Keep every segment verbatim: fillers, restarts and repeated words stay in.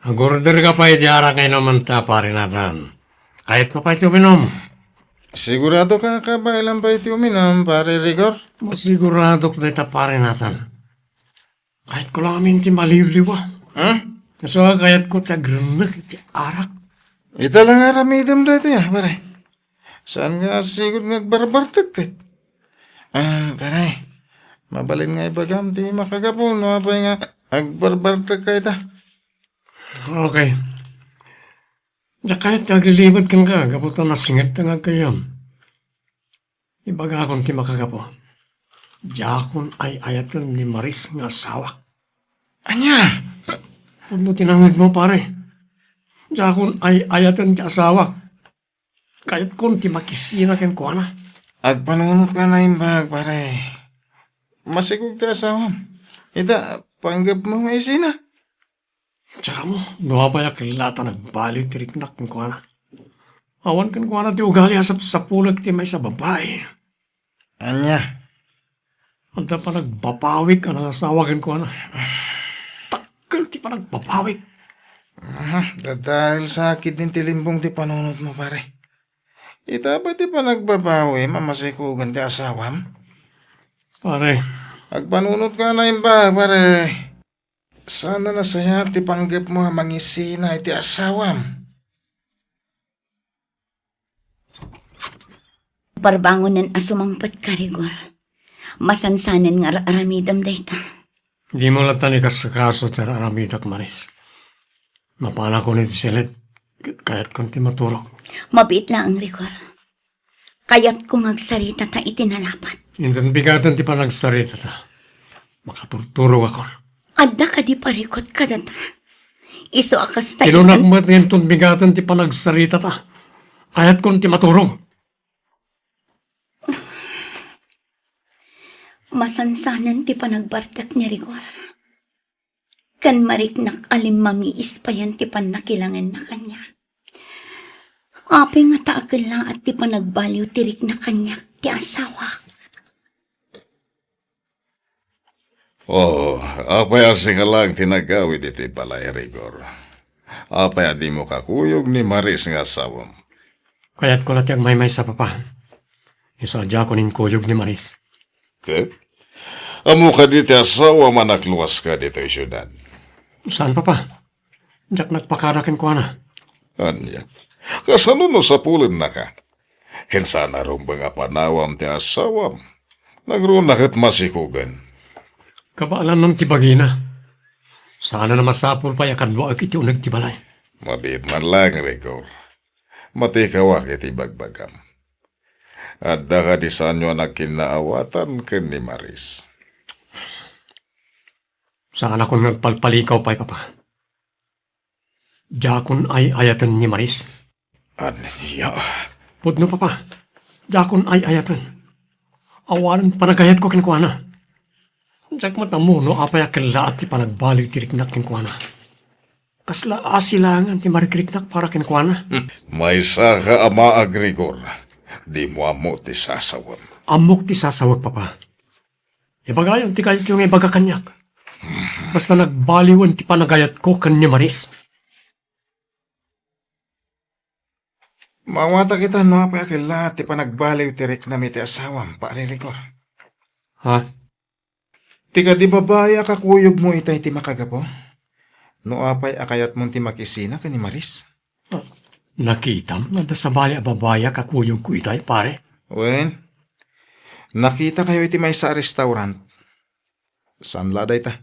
Agorder ka pay iti arak nga inumenta, Pare Nathan. Kayatmo pay ti uminum? Sigurado ka, kabaelam pay ti uminum, Pare Rigor? Masiguradok dayta, Pare Nathan. Kayatko lang amin ti maliwliwa. Ha? Kaso kayatko ti agrennek iti arak. Ita lang aramidem daytoy, ah, pare. Saan nga asigud nga agbarbartek ket? Ah, pare, mabalin nga ibagam ti makagapu no apay nga agbarbartek ka ita. Okay. Diak kayat nga aglilibed kenka gapu ta nasinget nga agkayon. Ibagakon ti makagapu. Diakon ay-ayaten ni Maris nga asawak. Ania? Pudno ti nangngegmo, pare. Diakon ay-ayaten ti asawak. Kayatkon ti makisina kenkuana. Agpanunot ka na imbag, pare. Masikog ti asawam. Ita, panggepmo nga isina. Tsaka mo, no apay a kella ta nagbaliw ti riknak kenkuana. Awan kenkuana ti ugali a sapsapulek ti maysa a babai. Ania? Adda panagbabawik a nangasawa kenkuana. Dakkel ti panagbabawik. Aha, dadael sa kidin ti limbong ti panunotmo, pare. Ita ba ti panagbabawim a masikugan ti asawam? Pare. Agpanunot ka na imbag, pare. Saan a nasayaat ti panggepmo a mangisina iti asawam? Parbangonen a sumangpet ka, Rigor. Masansanen nga ar-aramidem dayta. Dimo latta ni kasakaso ti ar-aramidak, Maris. Mapanakon iti silet, ket kayatkon ti maturog. Mabiit laeng, Rigor. Kayatko nga agsaritata iti nalapat. Inton bigaten ti panagsaritata, makaturturogakon. Adda kadi parikut kadata? Isu a kasta Tilunak itan- met nga inton bigaten ti panagsaritata, kayatkon ti maturog. Masansanen ti panagbartek ni Rigor. Ken mariknak a limmamiis payen ti pannakilangenna kaniak. Apay ngata a kellaat ti panagbaliw ti rikna kaniak ti asawak? Oh, apay a sika laeng ti nagawid iti balay, Rigor? Apay a dimo kakuyog ni Maris nga asawam? Kayatko la ti agmaymaysa, Papa. Isu a diakon inkuyog ni Maris. Ket? Ammo kadi ti asawam a nakluaska ditoy siudad? Saan, Papa. Diak nagpakada kenkuana. Ania? Kasano no sapulennaka? Ken saan a rumbeng a panawam ti asawam? Nagruna ket masikugen. Kabaelanna ti bagina. Saan a masapul pay a kaduaek iti uneg ti balay. Mabiit man laeng, Rigor. Matikawak iti bagbagam. Adda kadi saanyo a nagkinnaawatan ken ni Maris? Saanakon nga agpalpalikaw pay, Papa. Diakon ay-ayaten ni Maris. Ania? Pudno, Papa. Diakon ay-ayaten. Awanen panagayatko kenkuana. Diak met ammo no apay a kellaat ti panagbaliw ti riknak kenkuana. Kasla asilangan ti marikriknak para kenkuana. Hmm. Maysaka a maag, Rigor. Dimo ammo ti sasawem. Ammok ti sasawek, Papa. Ibagayon ti kayatyo nga ibaga kaniak. Basta nagbaliwen ti panagayatko ken ni Maris. Maawatak ita no apay a kellaat ti panagbaliw ti riknam iti asawam, Pare Rigor. Ha? Ti kadi babai a kakuyogmo itay ti makagapu? No apay a kayatmon ti makisina ken ni Maris? Ah, nakitam nga adda sabali a babai a kakuyogko itay, pare? Wen, nakitakayo iti maysa a restaurant. Saan la dayta?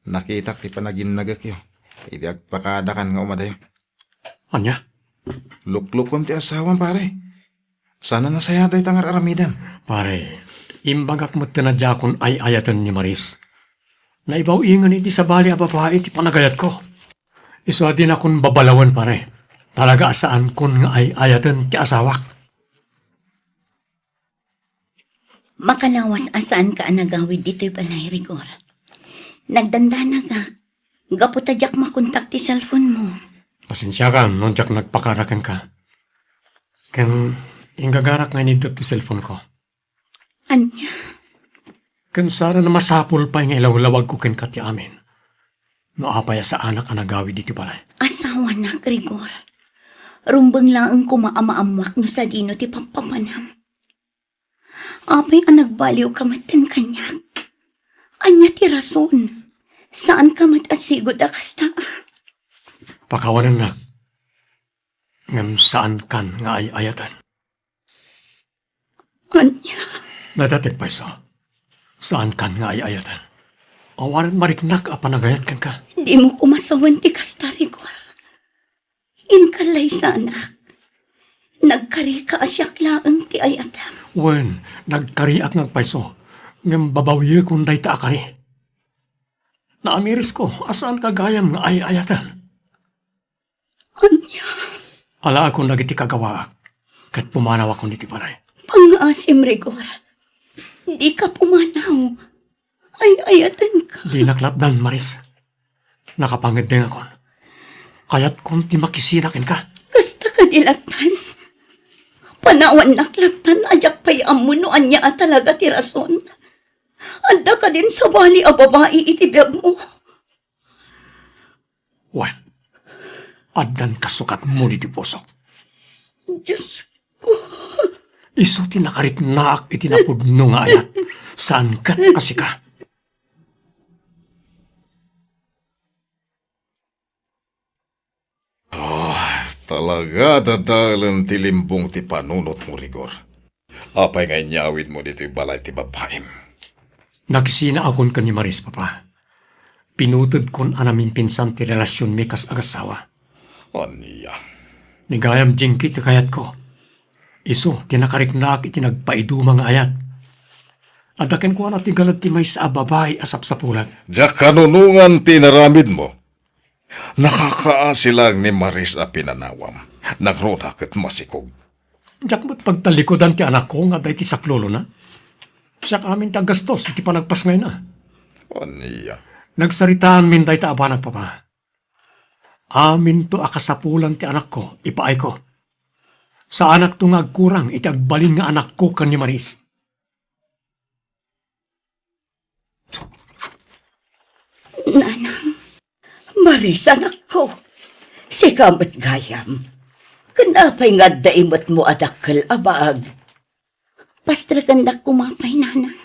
Nakitak ti panaginnagekyo idi agpakadakan nga umadayo. Ania? Luklukom ti asawam, pare. Saan a nasayaat dayta nga ar-aramidem? Pare, imbagak metten a diakon ay-ayaten ni Maris. Naibaw-ingen iti sabali a babai ti panagayatko. Isu a dinakon babalawen, pare. Talaga a saankon nga ay-ayaten ti asawak. Makalawas a saanka a nagawid ditoy balay, Rigor. Nagdandanagak, gapu ta diak makontak ti cellphone mo. Pasensiaka no diak nagpakada kenka. Ken inggagarak nga iniddep ti cellphone ko. Ania? Ken saan a masapul pay nga ilawlawagko kenka ti amin. no apay a saanak a nagawid iti balay. Asawanak, Rigor. Rumbeng laeng koma a maammoak no sadino ti pampapanam. Apay a nagbaliwka metten kaniak? Ania ti rason? Saanka met a sigud a kasta? Pakawanennak, ngem saankan nga ay-ayaten. Ania? Nadatek payso. Saankan nga ay-ayaten. Awanen mariknak a panagayat kenka. Dimo koma sawen ti kasta, Rigor. Inka laysanak. Nagkarika a siak laeng ti ay-ayatem. Wen, nagkariak nga agpayso, ngem babawiekon dayta a kari. Naamirisko a saanka gayam nga ay-ayaten. Ania? Alaakon dagiti kagawaak, ket pumanawakon iti balay. Pangngaasim, Rigor. Dika pumanaw. Ay-ayatenka. Dinak latdan, Maris. Nakapangeddengakon. Kayatkon ti makisina kenka. Kasta kadi latdan? Panawannak latdan a diak pay ammo no ania a talaga ti rason. Adda kadin sabali a babai iti biagmo? Wen, addan kasukatmo iti pusok. Diosko. Isu ti nakariknaak iti napudno nga ayat, saan ket a sika. Ah, talaga, dadaelen ti limbong ti panunotmo, Rigor. Apay nga inyawidmo ditoy balay ti babaim? Nakisinaakon ken ni Maris, Papa. Pinutedkon a namimpinsan ti relasionmi kas agassawa. Ania? Ni gayam Jinky ti kayatko. Isu ti nakariknaak iti nagpaiduma nga ayat. Adda kenkuana ti galad ti maysa a babai a sapsapulan. Diak kanunongan ti inaramidmo. Nakakaasi laeng ni Maris a pinanawam. Nangruna ket masikog. Diak met pagtalikudan ti anakko nga adda iti saklulona. Siak amin ti aggastos iti panagpasngayna. Ania? Nagsaritaanmin dayta a banag, Papa. Aminto a kasapulan ti anakko, ipaayko. Saanakto nga agkurang iti agbalin nga anakko ken ni Maris. Nanang, Maris, anakko. Sika met gayam. Ken apay nga adda imetmo a dakkel a baag? Pastrekendak koma pay, Nanang.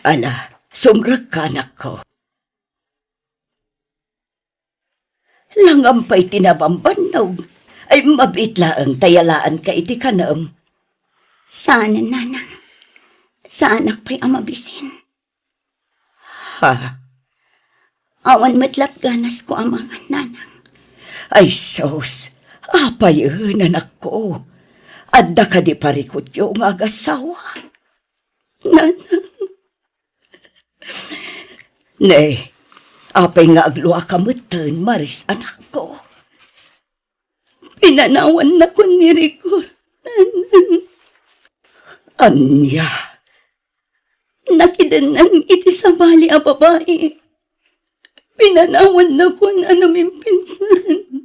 Ala, sumrekka, anakko. Langam pay ti nabambannog, ay mabiit laeng ta yalaanka iti kanem. Saan, Nanang. Saanak pay a mabisin. Ha? Awan met latganasko a mangan, Nanang. Ay sus, apayen, anakko? Adda kadi parikutyo nga agassawa? Nanang. Ne, apay nga agluaka metten, Maris, anakko? Pinanawannakon ni Rigor, Nanang. Ania? Nakidennan iti sabali a babai. Pinanawannakon a namimpinsan.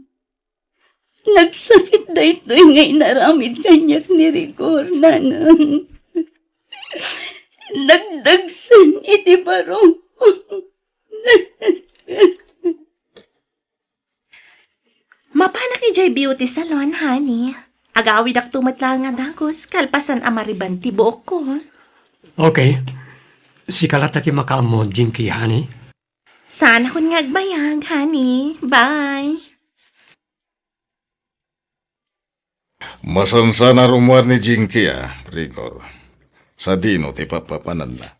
Nagsakit daytoy nga inaramid kaniak ni Rigor, Nanang. Nagdagsen iti baro. Mapanak idiay beauty salon, honey. Agawidakto met laeng a dagus, kalpasan a mariban ti buokko. Okay. Sika latta ti makaammo, Jinky, honey. Saanakon nga agbayag, honey. Bye. Masansan a rummuar ni Jinky, a, Rigor. Sadino ti papapananna?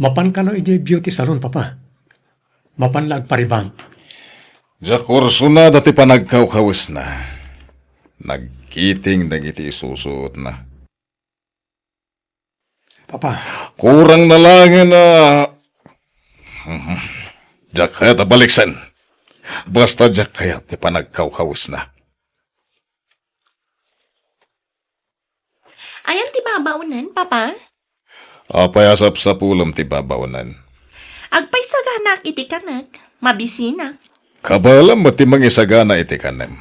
Mapan kano idiay beauty salon, Papa. Mapan la agpariban. Diak ursunada ti panagkawkawesna. Nagkiting dagiti isusuotna. Papa. Kurang na laengen a, mhm. Diak kayat a baliksen. Basta diak kayat ti panagkawkawesna. Ayan ti babaonen, Papa? Apay a sapsapulem ti babaonen? Agpaisaganak iti kanek, mabisinak. Kabaelam met ti mangisagana iti kanem.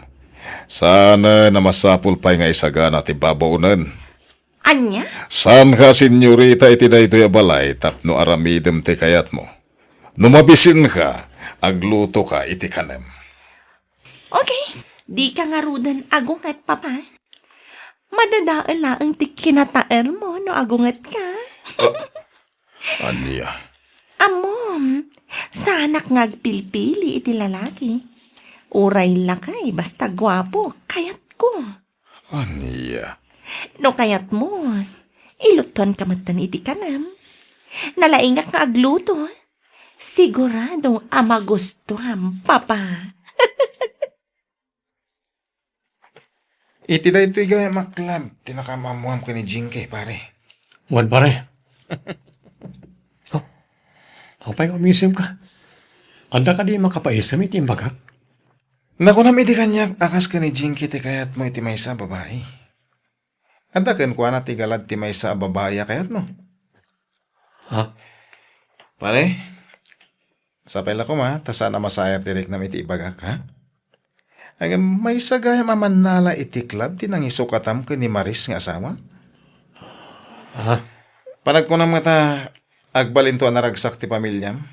Saan a masapul pay nga isagana ti babaonen. Ania? Saanka a senyorita iti daytoy a balay tapno aramidem ti kayatmo. No mabisinka, Aglutoka iti kanem. Okay, dika ngaruden agunget, Papa. Madadael laeng ti kinataermo no agungetka. Ah, ania? Ammom, saanak nga agpilpili iti lalaki. Uray lakay, basta guapo, kayatko. Ania? No kayatmo, ilutuanka metten iti kanem. Nalaingak nga agluto. Sigurado a magustuam, Papa. Iti daytoy gayam a club ti nakaammoam ken ni Jinky, pare. Wen, pare. Oh, apay nga umisimka? Adda kadi makapaisem iti imbagak? Nakunam idi kaniak a kas ken ni Jinky ti kayatmo iti maysa a babai. Adda kenkuana ti galad ti maysa a babai a kayatmo? Ha? Pare, sapay la koma ta saan a masayar ti riknam iti ibagak, ha? Ngem maysa gayam a mannala iti club ti nangisukatam ken ni Maris nga asawa? Ha? Panagkunam ngata, agbalinto a naragsak ti pamiliam?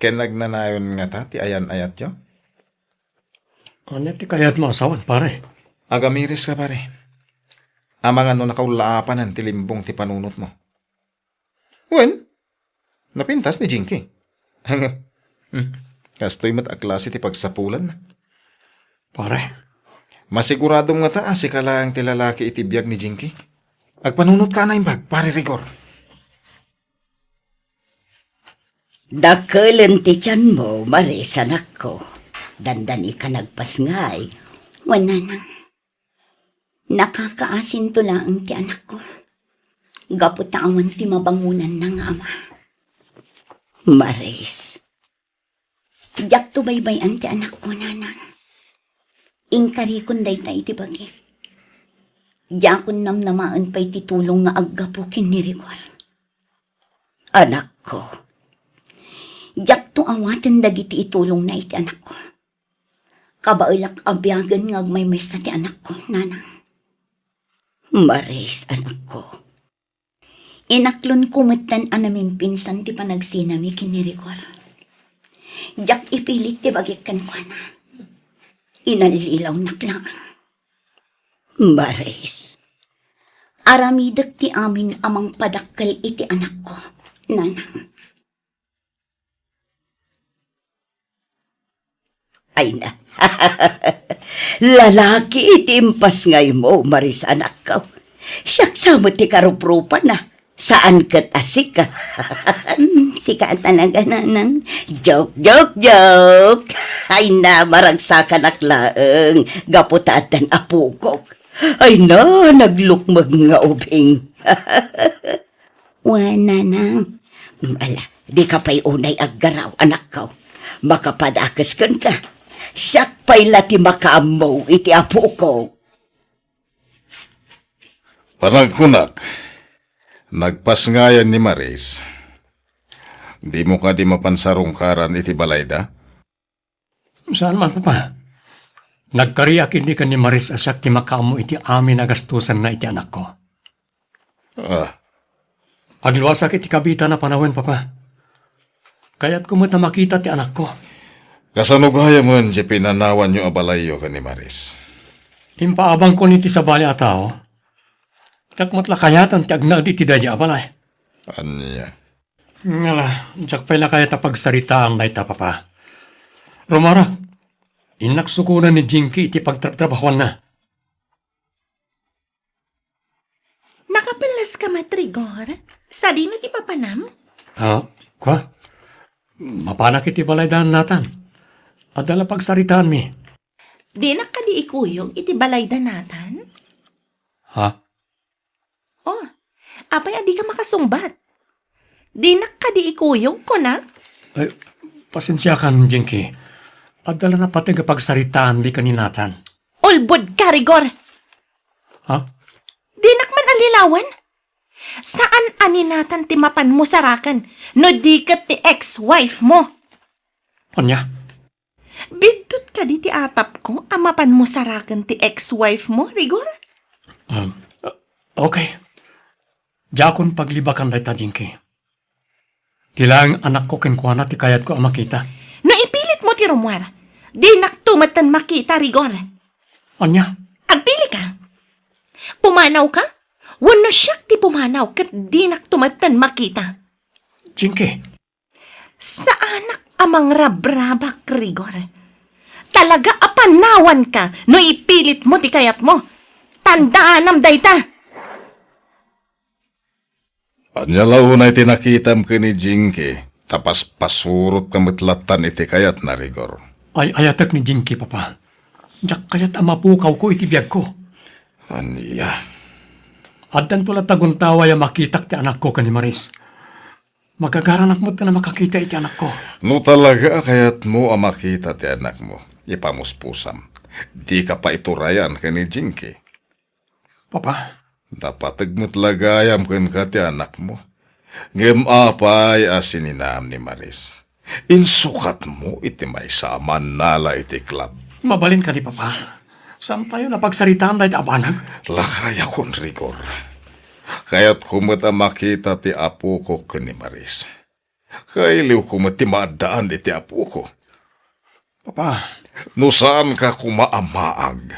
Ken nagnanayon ngata ti ayan-ayatyo? Ania ti kayatmo a sawen, pare? Agamiris ka, pare. Amangan no nakaullaapanen ti limbong ti panunotmo. Wen, napintas ni Jinky. Ngem, hmm, kastoy met a klase ti pagsapulanna. Pare. Masiguradom ngata a sika laeng ti lalaki iti biag ni Jinky. Agpanunotka a naimbag, Pare Rigor. Dakelen ti tianmo, Maris, anakko. Dandanika nagpasngay. Wen, nanang, nakakaasinto laeng ti anakko. Gapu ta awan ti mabangonanna nga ama. Maris, diakto baybay-an ti anakko, nanang. Inkarikon dayta iti bagik. Diakon namnamaen pay ti tulong nga aggapu ken ni Rigor. Anakko, diakto awaten dagiti itulongna iti anakko. Kabaelak a biagen nga agmaymaysa ti anakko, nanang. Maris, anakko. Inaklonko metten a namimpinsan ti panagsinami ken ni Rigor. Diak ipilit ti bagik kenkuana. Inallilawnak laeng. Maris, aramidek ti amin a mangpadakkel iti anakko, nanang. Ay na. Lalaki ti impasngaymo, Maris, anakko. Siak sa met ti karuprupana. Saan ket a sika. Hmm, sika talaga, nanang. Joke, joke, joke. Ay na, maragsakanak laeng. Gapu ta addan apokok. Ay na, naglukmeg nga ubing. Wen, nanang. Mm, ala, dika pay unay aggaraw, anakko. Makapadakes kenka. Siak pay la ti makaammo iti apokok. Panagkunak, nagpasngayan ni Maris. Dimo kadi mapan sarungkaran iti balayda? Saan man, Papa. Nagkariak idi ken ni Maris a siak ti makaammo iti amin a gastusanna iti anakko. Ah. Agluasak iti kabitana panawen, Papa. Kayatko met a makita ti anakko. Kasano gayamen ti pinanawanyo a balayyo ken ni Maris? Impaabangkon iti sabali a tao. Diak met la kayaten ti agnaed iti daydiay a balay. Ania? Ngala, diak pay la kayat a pagsaritaan dayta, Papa. Rumarak, innak sukonen ni Jinky iti pagtrabtrabahuanna. Nakapelleska met, Rigor? Sadino ti papanam? Ah, kua? Mapanak iti balayda ni Nathan. Adda la pagsaritaanmi. Dinak kadi ikuyog iti balayda ni Nathan? Ha? Oh, apay a dika makasungbat? Dinak kadi ikuyog, kunak? Ay, pasensiakan, Jinky. Adda la napateg a pagsaritaanmi ken ni Nathan. Ulbodka, Rigor! Ha? Dinak man allilawen? Saan a ni Nathan ti mapanmo saraken no di ket ti ex-wife mo? Ania? Biddut kadi ti atapko a mapanmo saraken ti ex-wife mo, Rigor? Um, okay. Diakon paglibakan dayta, Jinky. Ti laeng anakko kenkuana ti kayatko a makita. No ipilitmo ti rummuar, dinakto metten makita, Rigor. Ania? Agpilika. Pumanawka? Wenno siak ti pumanaw ket dinakto metten makita? Jinky. Saanak a mangrabrabak, Rigor. Talaga a panawanka no ipilitmo ti kayatmo. Tandaanam dayta. Ania la unay ti nakitam ken ni Jinky, ta paspasurotka met lattan iti kayatna, Rigor. Ay-ayatek ni Jinky, Papa. Diak kayat a mapukawko iti biagko. Ania? Addanto latta aguntaway a makitak ti anakko ken ni Maris. Magagaranak met a makakita iti anakko. No talaga a kayatmo a makita ti anakmo, ipamuspusam. Dika pay iturayan ken ni Jinky. Papa. Napateg met la gayam kenka ti anakmo. Ngem apay a sininam ni Maris? Insukatmo iti maysa a mannala iti club. Mabalin kadi, Papa? Saantayo a pagsaritaan dayta a banag? Lakayakon, Rigor. Kayatko met a makita ti apoko ken ni Maris. Kailiwko met ti maaddaan iti apoko. Papa. No saanka koma a maag,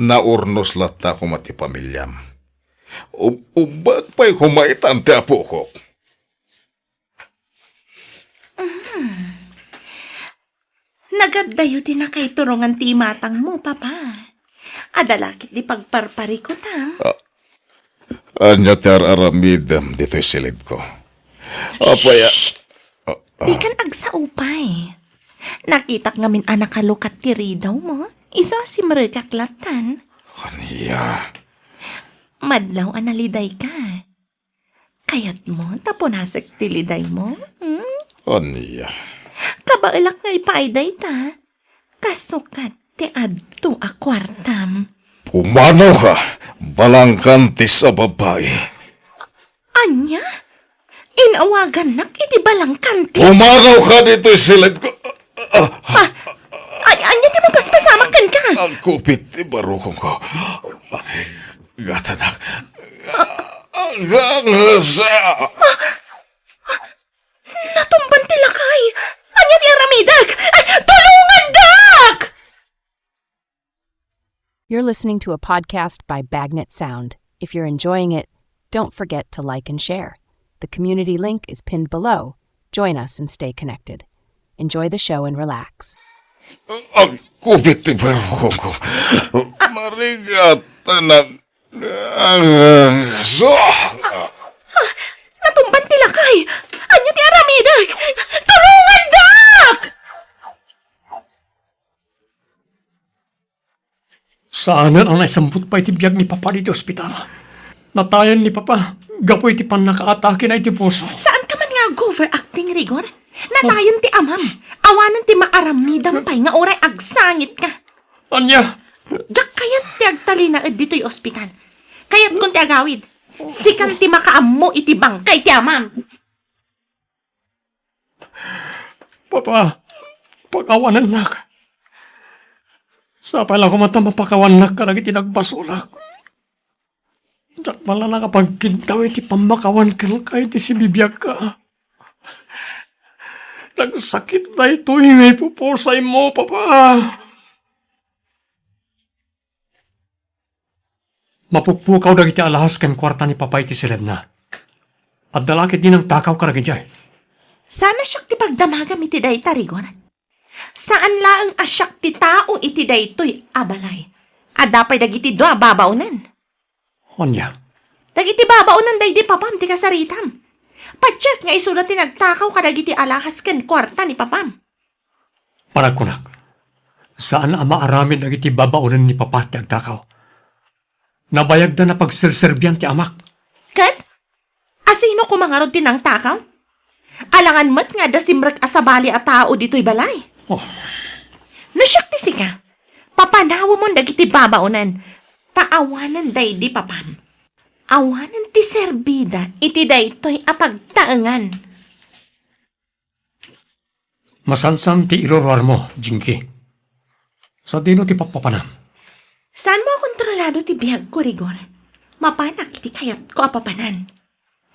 naurnos latta koma ti pamiliam. Ub-, ubbag pay koma itan ti apokok. Nagaddayo ti nakaiturongan ti imatangmo, Papa. Adda la ketdi pagparparikutam. Ah, ania ti ar-aramidem ditoy silidko? Apay a... Shh! Ah, ah. Dikan agsaupay. Nakitak ngamin a nakalukat ti ridawmo. Isu a simrekak lattan. Ania? Madlaw a nalidayka. Kayatmo ta punasek ti lidaymo? Hmm? Ania? Kabaelak nga ipaay dayta. Kasukat ti adto a kuartam. Pumanawka, balangkantis a babai. Ania? Inawagannak iti balangkantis? Pumanawka ditoy silidko. Ah, ah, an-, ania ti mapaspasamak kenka? Agkupit ti barukongko. Gatanak. Agangasa. Natumban ti lakay. Ania ti aramidek? Ay, tulongandak! You're listening to a podcast by Bagnet Sound. If you're enjoying it, don't forget to like and share. The community link is pinned below. Join us and stay connected. Enjoy the show and relax. Agkupit ti barukongko. Marigat, anak. Natumban ti lakay. Ania ti aramidek? Tulongandak! Saanen a naisambut pay ti biag ni Papa ditoy ospital. Natayen ni Papa gapu iti pannakaatakena iti puso. Saanka man nga ag-overacting, Rigor? Natayen ti amam. Awanen ti maaramidam pay nga uray agsangitka. Ania? Diak kayat ti agtalinaed ditoy ospital. Kayatkon ti agawid. Sikan ti makaammo iti bangkay ti amam. Papa, pakawanennak. Sapay la koma ta mapakawannak kadagiti nagbasolak. Diak man la nakapagkintaw iti pammakawan kenka iti sibibiagka. Nagsakit daytoy nga ipupusaymo, Papa. Mapukpukaw dagiti alahas ken kuarta ni Papa iti siledna. Adda la ketdi nangtakaw kadagidiay. Saan a siak ti pagdamagam iti dayta, Rigor. Saan laeng a siak ti tao iti daytoy a balay. Adda pay dagiti dua a babaonen. Ania? Dagiti babaonen daydi papam ti kasaritam. Patiek nga isuda ti nagtakaw kadagiti alahas ken kuarta ni papam. Panagkunak, saan a maaramid dagiti babaonen ni Papa ti agtakaw. Nabayagda a pagserserbian ti amak. Ket? Asino koma ngarud ti nangtakaw? Alangan met nga adda simrek a sabali a tao ditoy balay. Oh. No siak ti sika, papanawemon dagiti babaonen, ta awanen daydi papam. Awanen ti serbida iti daytoy a pagtaengan. Masansan ti iruruarmo, Jinky. Sadino ti papapanam? Saanmo a kontrolado ti biagko, Rigor. Mapanak iti kayatko a papanan.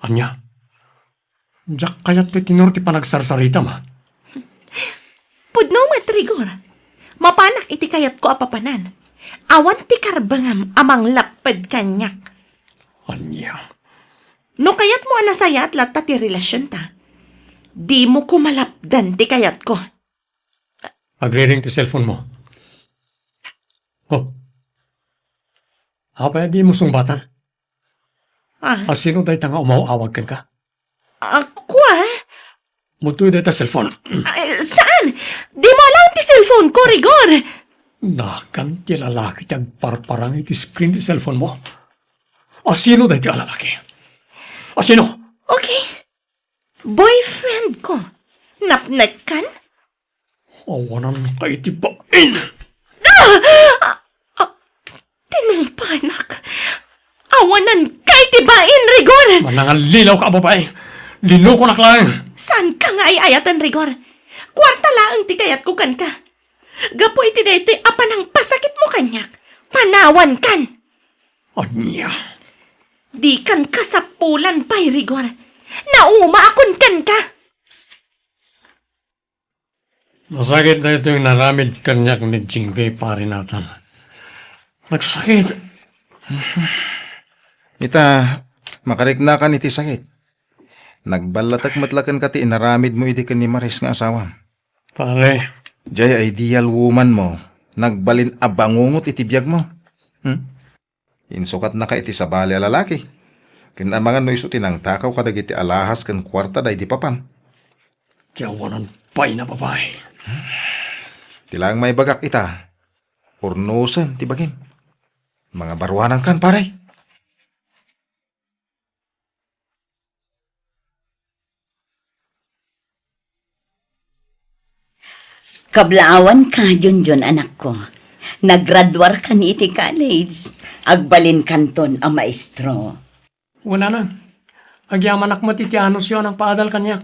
Ania? Diak kayat ti tenor ti panagsarsaritam, a. Pudno met, Rigor. Mapanak iti kayatko a papanan. Awan ti karbengam a manglapped kaniak. Ania? No kayatmo a nasayaat latta ti relasionta, dimo koma lapdan ti kayatko. Agriring ti cellphone mo. Oh. Apay a dimo sungbatan? Ah. A sino dayta nga umaw-awag kenka? Ako, ah? Mutoy dayta cellphone. Ay, saan? Dimo alaen ti cellphone ko, Rigor. Nakan ti lalaki ti agparparang iti screen ti cellphone mo. A sino dayta a lalaki? A sino? Okay. Boyfriend ko. Napnekkan? Awananka iti bain! Ah! Ah! Ah! Tinumpanak. Awananka iti bain, Rigor! Manangallilaw ka a babai! Linukonak laeng! Saanka nga ay-ayaten, Rigor? Kuarta laeng ti kayatko kenka. Gapu iti daytoy a panangpasakitmo kaniak, panawankan! Ania? Dikan kasapulan pay, Rigor. Naumaakon kenka! Masakit daytoy nga inaramid kaniak ni Jinky, Pare Nathan. Nagsasakit. Ita, makariknakan iti sakit. Nagballatek met la kenka ti inaramidmo idi ken ni Maris nga asawam. Pare. Jay ideal woman mo, nagbalin a bangungot iti biagmo. Hmm? Insukatnaka iti sabali a lalaki. Ken amangan no isu ti nangtakaw kadagiti alahas ken kuarta daydi papam. Ti awanan pay a babai. Ti laeng maibagak ita, urnosem ti bagim. Mangabaruanankan, pare. Kablaawanka, Junjun, anakko. Naggraduarkan iti college. Agbalinkanton a maestro. Wen, nanang. Agyamanak met iti anusyo a nangpaadal kaniak.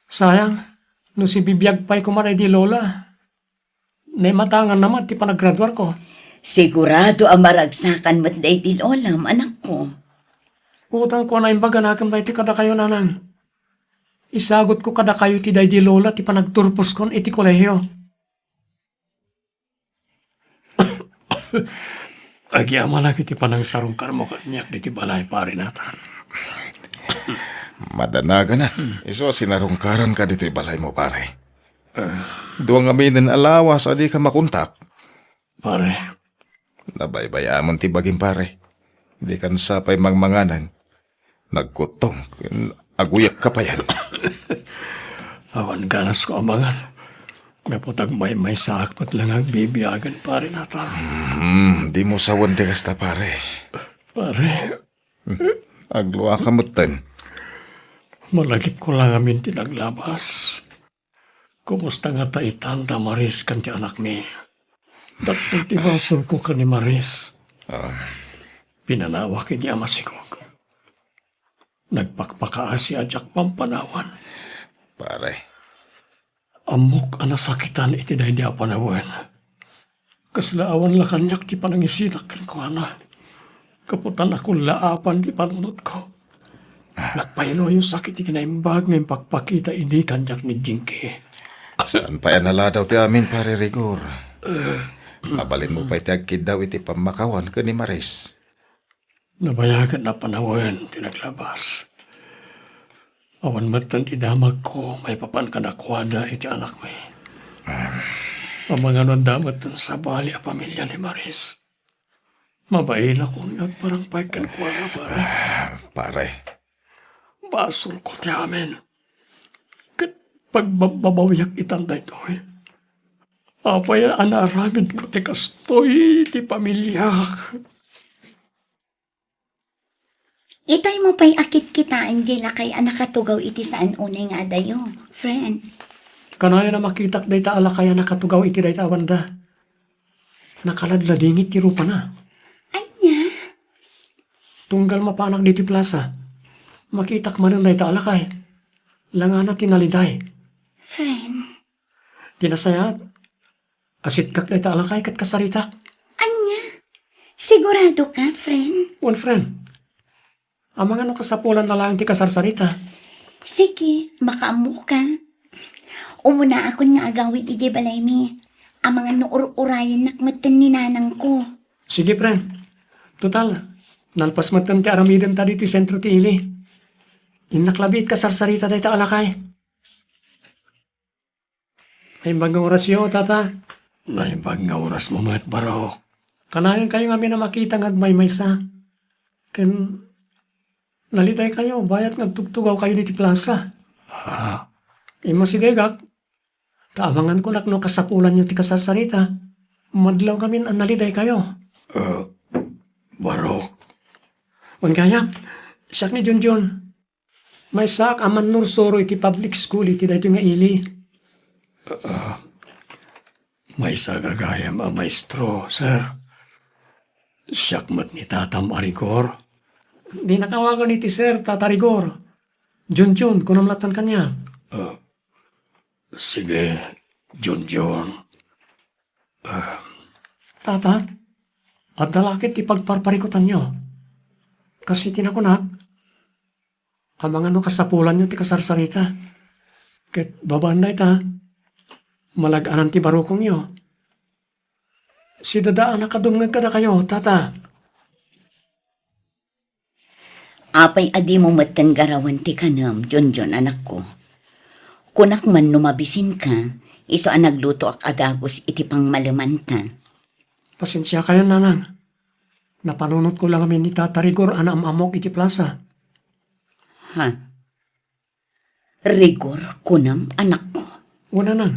Sayang, no sibibiag pay koma daydi lola, naimatanganna met ti panaggraduarko. Sigurado a maragsakan met daydi lolam, anakko. Utangko a naimbag a nakem daytoy kadakayo, nanang. Isagutko kadakayo ti daydi lola ti panagturposkon iti kolehiyo. Agyamanak iti panangsarungkarmo kaniak ditoy balay, Pare Nathan. Madanaganan. Isu a sinarungkaranka ditoy balaymo, pare. Ah. Dua ngaminen a lawas a dika makontak. Pare. Nabaybayaam ti bagim, pare. Dikan sa pay mangmanganen. Nagkuttong ken aguyekka payen. Awan ganasko a mangan. Gapu ta agmaymaysaak met la nga agbibiagen, Pare Nathan. Hmm, dimo sawen ti kasta, pare. Pare. Hmm. Agluaka metten. Malagipko la ngamin ti naglabas. Kumusta ngata itan da Maris ken ti anakmi? Dakkel ti basolko ken ni Maris. Ah. Pinanawak idi a masikog. Nagpakpakaasi a diak pampanawan. Pare. Ammok a nasakitan iti daydi a panawen. Kasla awan la kaniak ti panangisidak kenkuana. Gapu ta nakullaapan ti panunotko. Ah. Nagpayloyosak iti kinaimbag nga impakpakita idi kaniak ni Jinky. Saan pay a naladaw ti amin, Pare Rigor. Eh. Mabalinmo pay ti agkiddaw iti pammakawan ken ni Maris. Nabayagen a panawen ti naglabas. Awan metten ti damagko maipapan kadakuada iti anakmi. Ah. Amangan no adda metten sabali a pamilya ni Maris. Mabainakon nga agparang pay kenkuana, pare. Ah, pare. Basolko ti amin. Ket pagbabbabawiak itan daytoy. Apay a naaramidko ti kastoy iti pamiliak? Itaymo pay a kitkitaen diay lakay a nakatugaw iti saan unay nga adayo, friend. Kanayon a makitak dayta a lakay a nakatugaw iti dayta a banda. Nakaladladingit ti rupana. Ania? Tunggal mapanak ditoy plasa, makitak manen dayta a lakay. Langana ti naliday. Friend. Ti nasayaat, asitkak dayta a lakay ket kasaritak. Ania? Sigurado ka, friend? Wen, friend. Amangan no kasapulanna laeng ti kasarsarita. Sige, makaammoka. Umunaakon nga agawid idiay balaymi. Amangan no ur-urayennak metten ni nanangko. Sige, friend. Total, nalpas metten ti aramidenta ditoy sentro ti ili. Innak labi ket kasarsarita dayta a lakay. Naimbag nga orasyo, Tata. Naimbag nga orasmo met, Barok. Kanayon kayo ngamin a makita nga agmaymaysa. Ken nalidaykayo, bayat nga agtugtugawkayo ditoy plasa. Ah. Immasidegak, ta amangan ko no kasapulanyo ti kasarsarita. Madlaw ngamin a nalidaykayo. Ah, Barok. Wen gayam, siak ni Junjun. Maysaak a mannursuro iti public school iti daytoy nga ili. Ah, maysa gagayam a maestro, sir. Siak met ni tatam a Rigor. Dinak awagan iti sir, Tata Rigor. Junjun, kunam lattan kaniak. Ah, sige, Junjun. Ah. Tata, adda la ket ti pagparparikutanyo. Kas iti nakunak, amangan no kasapulanyo ti kasarsarita. Ket babaen dayta, malag-anan ti barukongyo. Sidadaanak a dumngeg kadakayo, Tata. Apay a dimo metten garawen ti kanem, Junjun, anakko? Kunak man no mabisinka, isu a naglutoak a dagus iti pangmalemanta. Pasensiakayon, nanang. Napanunotko la ngamin ni Tata Rigor a naam-ammok iti plasa. Ha? Rigor, kunam, anakko? Wen, nanang.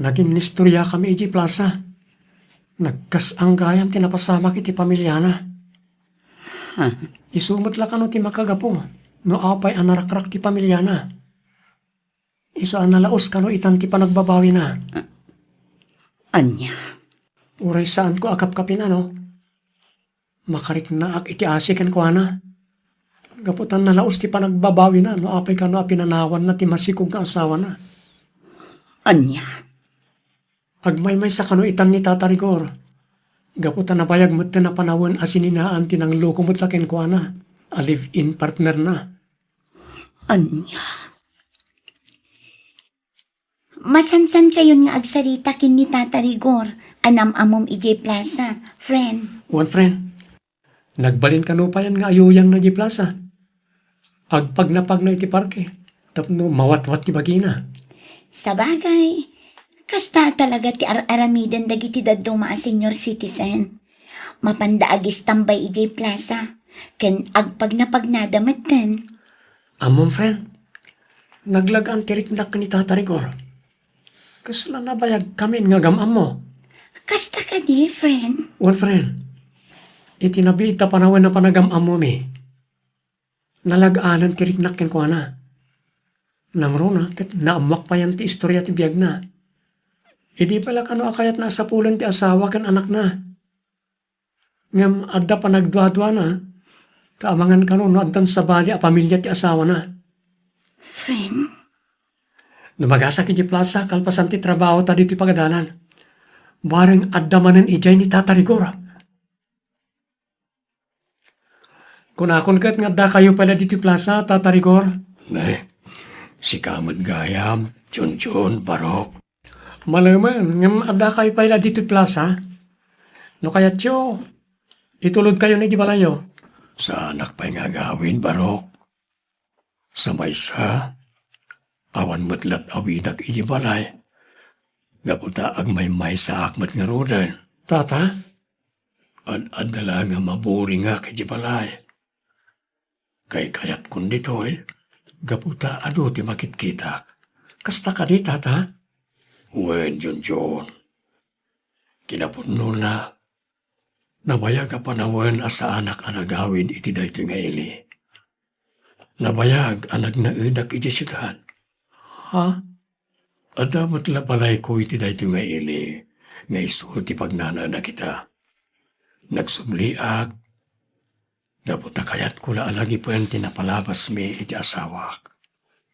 Naginnistoriakami idiay plasa. Nagkas-ang gayam ti napasamak iti pamiliana. Ha? Isu met la kano ti makagapu no apay a narakrak ti pamiliana. Isu a nalaus kano itan ti panagbabawina. Ania? Uray saanko a kapkapin, ano? Makariknaak iti asi kenkuana. Gapu ta nalaus ti panagbabawina no apay kano a pinanawanna ti masikog nga asawana. Ania? Agmaymaysa kano itan ni Tata Rigor. Gapu ta nabayag metten a panawen a sininaan ti nangloko met la kenkuana a live-in partnerna. Ania? Masansankayon nga agsarita ken ni Tata Rigor a nam-ammom idiay plasa, friend. Wen, friend. Nagbalin kano payen nga ayuyangna idiay plasa. Agpagnapagna iti parke tapno mawatwat ti bagina. Sabagay, kasta talaga ti ar-aramiden dagiti dadduma a senior citizen. Mapanda agistambay idiay plasa, ken agpagnapagnada metten. Ammom, friend, naglag-an ti riknak ken ni Tata Rigor. Kasla nabayagkamin nga agam-ammo. Kasta kadi, friend? Wen, friend, iti nabiit a panawen a panagam-ammomi, nalag-anen ti riknak kenkuana. Nangruna ket naammoak payen ti istoria ti biagna. Idi pay la kano a kayatna a sapulen ti asawa ken anakna. Ngem adda panagduaduana, ta amangan kano no addan sabali a pamilia ti asawana. Friend? Dumagasak idiay plasa kalpasan ti trabaho ta ditoy pagadalan. Bareng adda manen idiay ni Tata Rigor. Kunakon ket nga addakayo pay la ditoy plasa, Tata Rigor. Ne, sika met gayam, Junjun, Barok. Malemen, ngem addakayo pay la ditoy plasa? No kayatyo, itulodkayon idiay balayyo. Saanak pay nga agawid, Barok. Sa maysa, awan met lat-awidak idiay balay. Gapu ta agmaymaysaak met ngaruden. Tata? Ad-adda la nga maburingak idiay balay. Kaykayatkon ditoy, gapu ta adu ti makitkitak. Kasta kadi, Tata? Wen, Junjun. Kinapudnona, nabayag a panawen a saanak a nagawid iti daytoy nga ili. Nabayag a nagnaedak idiay siudad. Ha? Adda met la balayko iti daytoy nga ili nga isu ti pagnanaedak ita. Nagsubliak gapu ta kayatko la a lagipen ti napalabasmi iti asawak.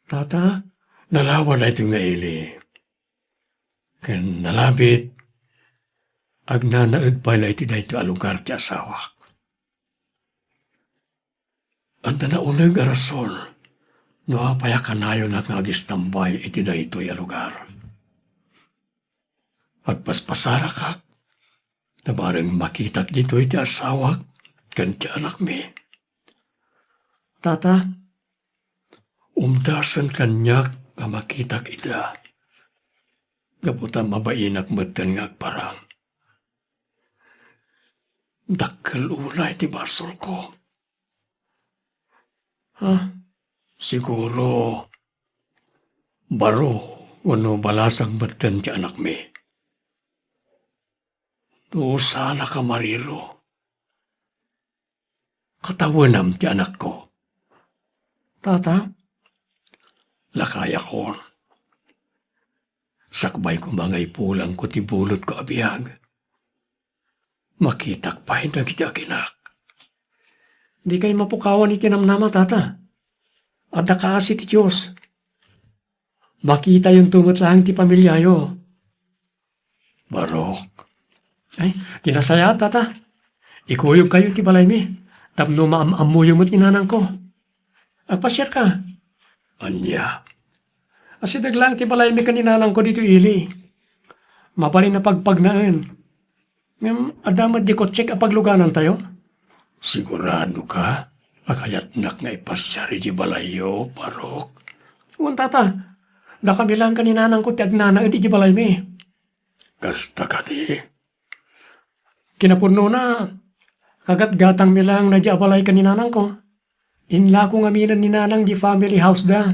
Tata, nalawa daytoy nga ili. Ken nalabit, agnanaed pay la iti daytoy a lugar ti asawak. Adda nauneg a rason no apay a kanayonak nga agistambay iti daytoy a lugar. Agpaspasarakak, ta bareng makitak ditoy ti asawak ken ti anakmi. Tata, umdasen kaniak nga makitak ida, gapu ta mabainak metten nga agparang. Dakkel unay ti basolko. Ha? Siguro, baro wenno balasang metten ti anakmi. No saanak a mariro, katawenam ti anakko. Tata? Lakayakon. Sakbay koma nga ipulangko ti bulodko a biag, makitak pay dagiti aginak. Dikay mapukawan iti namnama, Tata. Adda kaasi ti Dios. Makitayonto met laeng ti pamiliayo. Barok. Ay, ti nasayaat, Tata. Ikuyogkayo iti balaymi tapno maam-ammoyo met ni nanangko. Agpasiarka. Ania? Asideg laeng ti balaymi ken ni nanangko ditoy ili. Mabalin a pagpagnaen. Ngem adda met di kotsek a pagluganantayo? Siguradoka a kayatnak nga ipasiar iti balayyo, Barok? Wen, Tata. Dakami laeng ken ni nanangko ti agnanaed iti balaymi. Kasta kadi? Kinapudnona, kagatgatangmi laeng daydiay a balay ken ni nanangko. Inlako ngaminen ni nanang di family house da.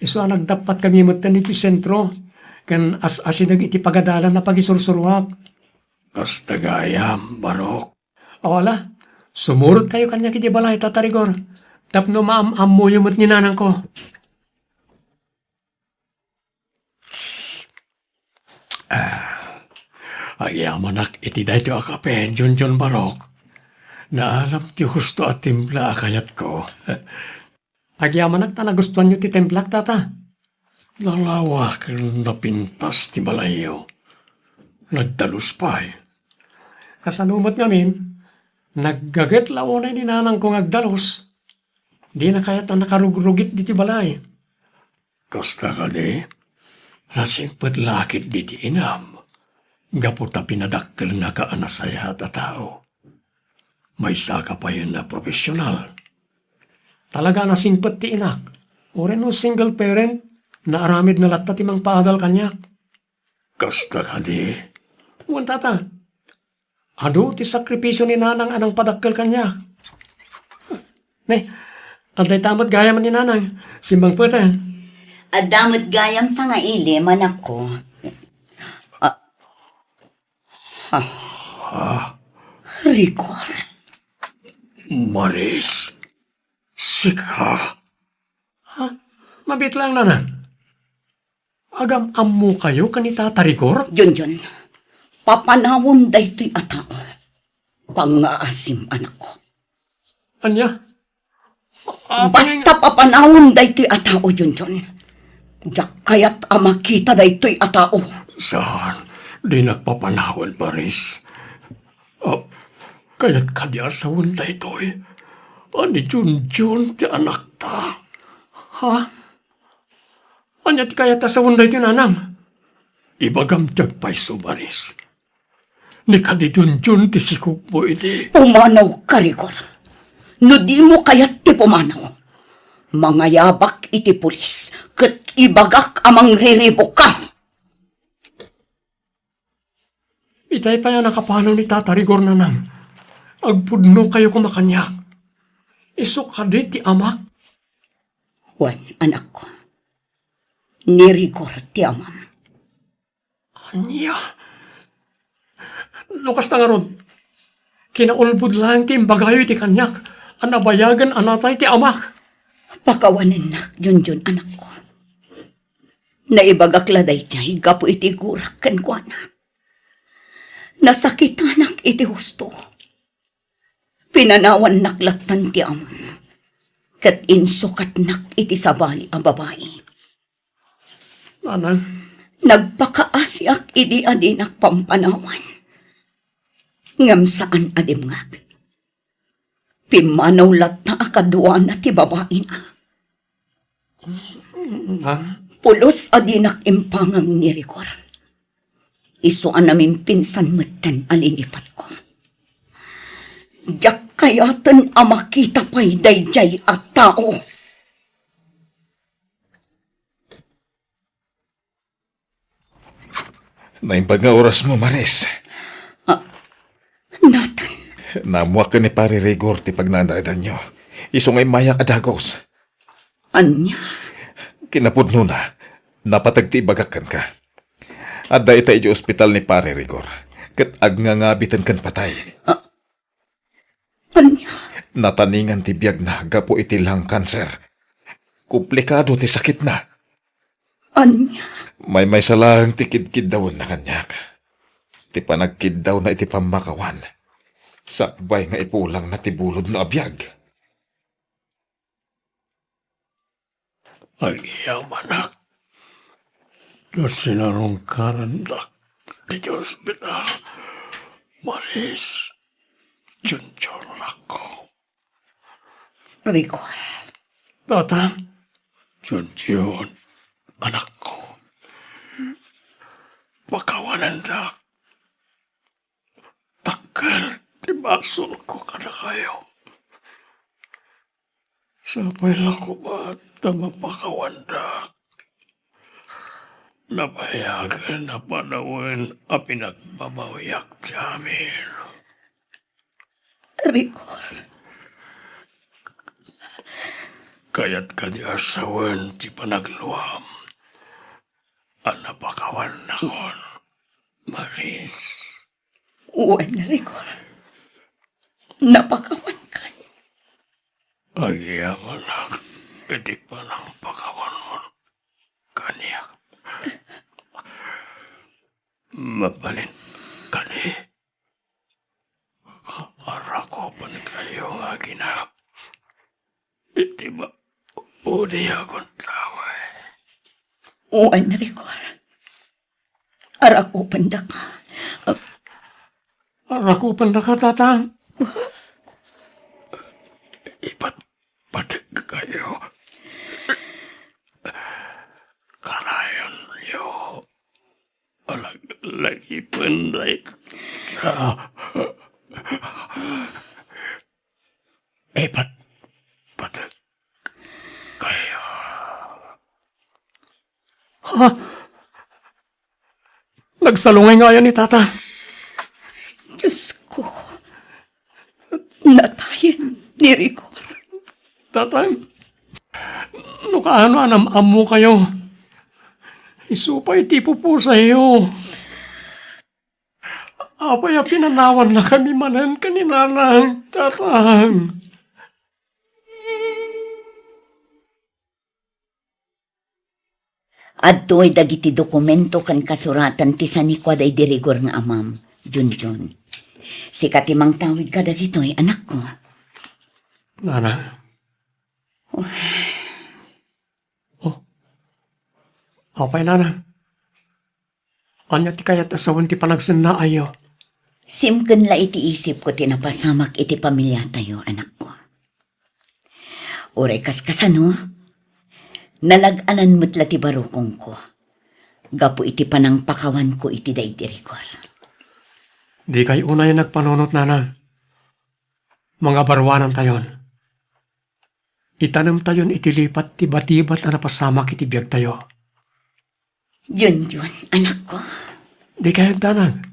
Isu a nagdappatkami metten iti sentro, ken as-asideg iti pagadalan a pagisursuruak. Kasta gayam, Barok. O ala, sumurotkayo kaniak iti balay, Tata Rigor, tapno maam-ammoyo met ni nanangko. Ah, agyamanak iti daytoy a kape, Junjun Barok. Naalam ti husto a timpla a kayatko. Agyamanak ta nagustuanyo ti timplak, Tata. Nalawa ken napintas ti balayyo. Nagdalus pay. Kasano met ngamin, naggaget la unay ni nanangko nga agdalus. Dina kayat a nakarugrugit ditoy balay. Kasta kadi, nasingpet la ketdi ti inam, gapu ta pinadakkelnaka a nasayaat a tao. Maysaka payen a profesional. Talaga a nasingpet ti inak. Uray no single parent, naaramidna latta ti mangpaadal kaniak. Kasta kadi? Wen, Tata. Adu ti sakripisio ni Nanang a nangpadakkel kaniak. Ne, adda ita met gayam ni Nanang. Simmangpet a. Adda met gayam sangaili, manakko. Ah. Ha? Ha? Rigor? Maris? Sika? Ha? Mabiit laeng, Nanang. Agam-ammokayo ken ni Tata Rigor? Junjun, papanawem daytoy a tao. Pangngaasim, anakko. Ania? Apay? Basta papanawem daytoy a tao, Junjun. Diak kayat a makita daytoy a tao. Saan? Dinak papanawen, Maris. Ah, kayat kadi a sawen daytoy? A ni Junjun ti anakta? Ha? Ania ti kayat a sawen daytoy, Nanang? Ibagam ti agpayso, Maris. Ni kadi Junjun ti sikogmo idi. Pumanawka, Rigor. No dimo kayat ti pumanaw, mangayabak iti pulis ket ibagak a mangriribukka. Itay pay a nakapanaw ni Tata Rigor, Nanang. Agpudnokayo koma kaniak. Isu kadi ti amak? Wen, anakko. Ni Rigor ti amam. Ania? No kasta ngarud, kinaulbod laeng ti imbagayo iti kaniak a nabayagen a natay ti amak. Pakawanennak, Junjun, anakko. Naibagak la daydiay gapu iti gurak kenkuana. Nasakitanak iti husto. Pinanawannak lattan ti amam, ket insukatnak iti sabali a babai. Nanang. Nagpakaasiak idi a dinak pampanawan. Ngem saan a dimngag. Pimmanaw latta a kaduana ti babaina. Pulos a dinak impangag ni Rigor. Isu a namimpinsan metten a linipatko. Diak kayaten a makita pay daydiay a tao. Naimbag nga orasmo, Maris. Ah, Nathan. Naammoak ken ni Pare Rigor ti pagnanaedanyo. Isu nga immayak a dagus. Ania? Kinapudnona, napateg ti ibagak kenka. Adda ita idiay ospital ni Pare Rigor, ket agngangabiten ken patay. Ah, Ania? Nataningan ti biagna gapu iti lung cancer. Komplikado ti sakitna. Ania? Maymaysa laeng ti kidkiddawenna kaniak. Ti panagkiddawna iti pammakawan, sakbay nga ipulangna ti bulodna a biag. Agyamanak, no sinarungkarandak ditoy ospital, Maris, Junjun, anakko. Rigor. Tatang, Junjun, anakko. Pakawanandak. Dakkel ti basolko kadakayo. Sapay la koma ta mapakawandak. Nabayagen a panawen a pinagbabawiak ti amin. Rigor. Kayat kadi a sawen ti panagluam a napakawannakon, Maris? Wen, Rigor. Napakawankan. Agyamanak iti panangpakawanmo kaniak. Mabalin kadi, arakupenkayo nga aginak iti ba-, udi a kuntawe. Wen, Rigor. Arakupendaka. Arakupendaka, Tatang. Ipatpateg kayo. Kanayon yo a laglagipen dayta. Ipatpateg kayo. Ha? Nagsalungay ngayan ni Tata. Diyos ko, natayen ni Rigor. Tatang, no kaano a nam-ammokayo, isu pay ti ipupusayyo. Apay a pinanawannakami manen ken ni Nanang, Tatang? Adtoy dagiti dokumento ken kasuratan ti sanikua daydi Rigor nga amam, Junjun. Sika ti mangtawid kadagitoy, anakko. Nanang. Oh. Oh. Apay, Nanang? Ania ti kayat a sawen ti panagsennaayyo? Simken la iti isipko ti napasamak iti pamiliatayo, anakko. Uray kaskasano, nalag-anan met la ti barukongko gapu iti panangpakawanko iti daydi Rigor. Dikay unay a nagpanunot, Nanang. Mangabaruanantayon. Itanemtayon iti lipat ti batibat a napasamak iti biagtayo. Junjun, anakko. Dikay agdanag.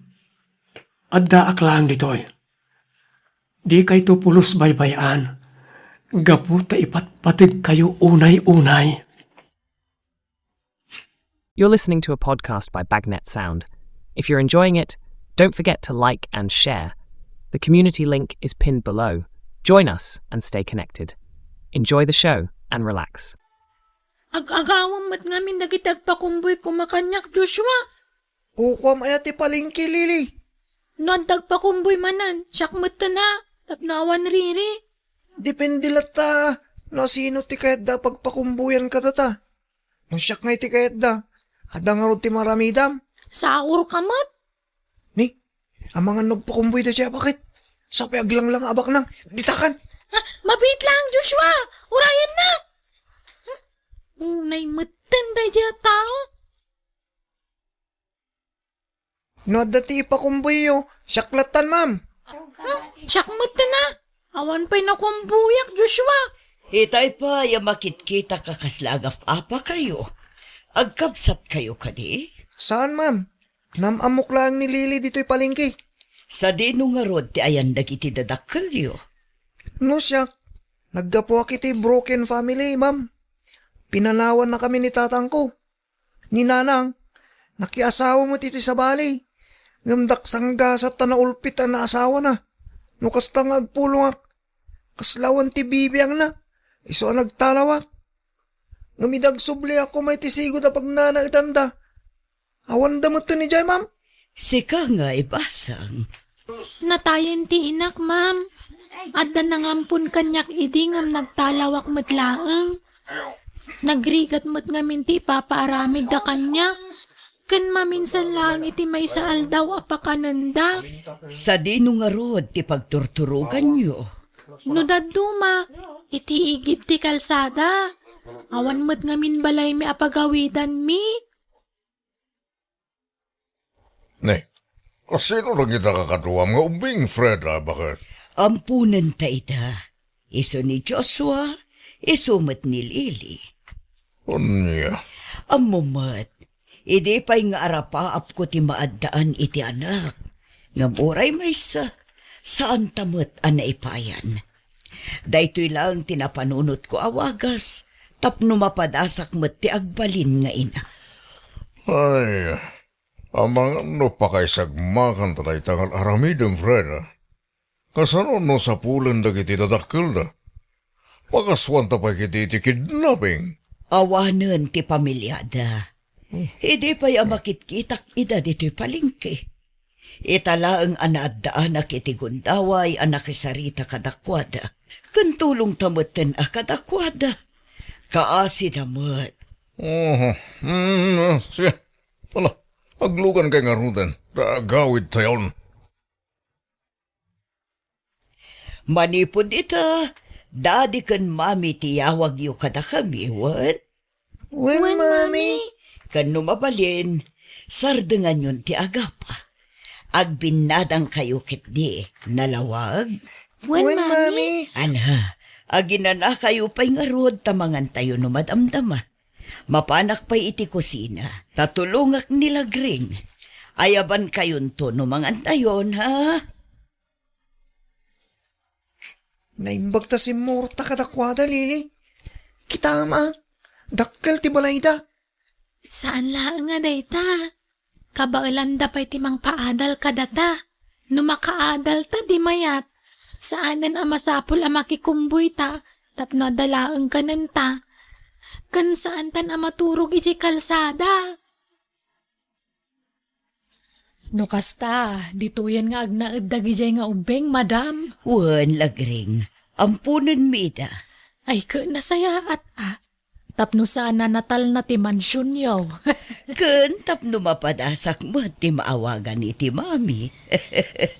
Addaak laeng ditoy. Dikayto pulos baybay-an gapu ta ipatpategkayo unay-unay. You're listening to a podcast by Bagnet Sound. If you're enjoying it, don't forget to like and share. The community link is pinned below. Join us and stay connected. Enjoy the show and relax. Ag-agawem met ngamin dagiti agpakumbuy koma kaniak, Joshua. Kukuam aya ti palengke, Lily? No adda agpakumbuy manen, siak metten a, tapno awan riri. Depende latta no sino ti kayatda a pagpakumbuyan kadata. No siak ngay ti kayatda, adda ngarud ti maramidam? Saurka met. Ni, amangan no agpakumbuy daydiay a baket. Sapay aglanglanga a baknang. Ditakan. Ah, mabiit laeng, Joshua. Urayennak. Unay metten daydiay a tao. No adda ti ipakumboyyo, siak lattan, ma'am. Ha? Siak metten a? Awan pay nakumboyak, Joshua. Itay pay a makitkitak a kasla agap-apakayo. Agkabsatkayo kadi? Saan, ma'am. Naam-ammok laeng ni Lily ditoy palengke. Sadino ngarud ti ayan dagiti dadakkelyo? No siak, naggapuak iti broken family, ma'am. Pinanawannakami ni tatangko. Ni nanang, nakiasawa met iti sabali. Ngem daksanggasat ta naulpit a naasawana. No kasta nga agpulongak, kasla awan ti bibiangna, isu a nagtalawak. Ngem idi agsubliak koma iti sigud a pagnanaetanda, awanda metten idiay, ma'am. Sika nga ibasang. Natayen ti inak, ma'am. Adda nangampon kaniak idi ngem nagtalawak met laeng. Nagrigat met ngamin ti ipapaaramidda kaniak. Ken maminsan laeng iti maysa aldaw a pakanenda. Sadino ngarud ti pagturturoganyo? No dadduma, iti igid ti kalsada. Awan met ngamin balaymi a pagawidanmi. Ne, kasino dagita kakaduam nga ubbing, Fred, a baket? Amponenta ida. Isu ni Joshua, isu met ni Lily. Ania? Ammo met, idi pay nga arapaapko ti maaddaan iti anak, ngem uray maysa, saanta met a naipayan. Daytoy laeng ti napanunotko a wagas tapno mapadasak met ti agbalin nga ina. Ay, amangan no pakaisagmakanta dayta nga aramidem, Fred. Kasano no sapulen dagiti dadakkelda? Makasuanta pay ketdi iti kidnapping. Awanen ti pamiliada. Idi pay a makitkitak ida ditoy palengke. Ita laeng a naaddaanak iti gundaway a nakisarita kadakuada. Ken tulongta metten a kadakuada. Kaasida met. Oho. Mm, ah, sige. Ala, aglugan kay ngaruden. Ta agawidtayon. Manipud ita, Daddy ken Mami ti yawagyo kadakami, wen? Wen, Wen, Mami. Mami. Ken no mabalin, sardenganyon ti agapa. Agbinnadangkayo ketdi, nalawag? Wen, Wen, Mami. Mami. Ala, aginanakayo pay ngarud ta mangantayo no madamdama. Mapanak pay iti kusina, ta tulongak ni Lagring. Ayabankayonto no mangantayon, ha? Naimbag ta simmurota kadakuada, Lily. Kitam a, dakkel ti balayda. Saan laeng a dayta. Kabaelanda pay ti mangpaadal kadata. No makaadalta, di mayat. Saanen a masapul a makikumboyta tapno adda laeng kanenta. Ken saantan a maturog idiay kalsada. No kasta, ditoyen nga agnaed dagidiay nga ubbing, madam. Wen, Lagring, amponenmi ida. Ay, ket nasayaat, a. Tapno saan a natalna ti mansionyo. Ken tapno mapadasak met ti maawagan iti mami.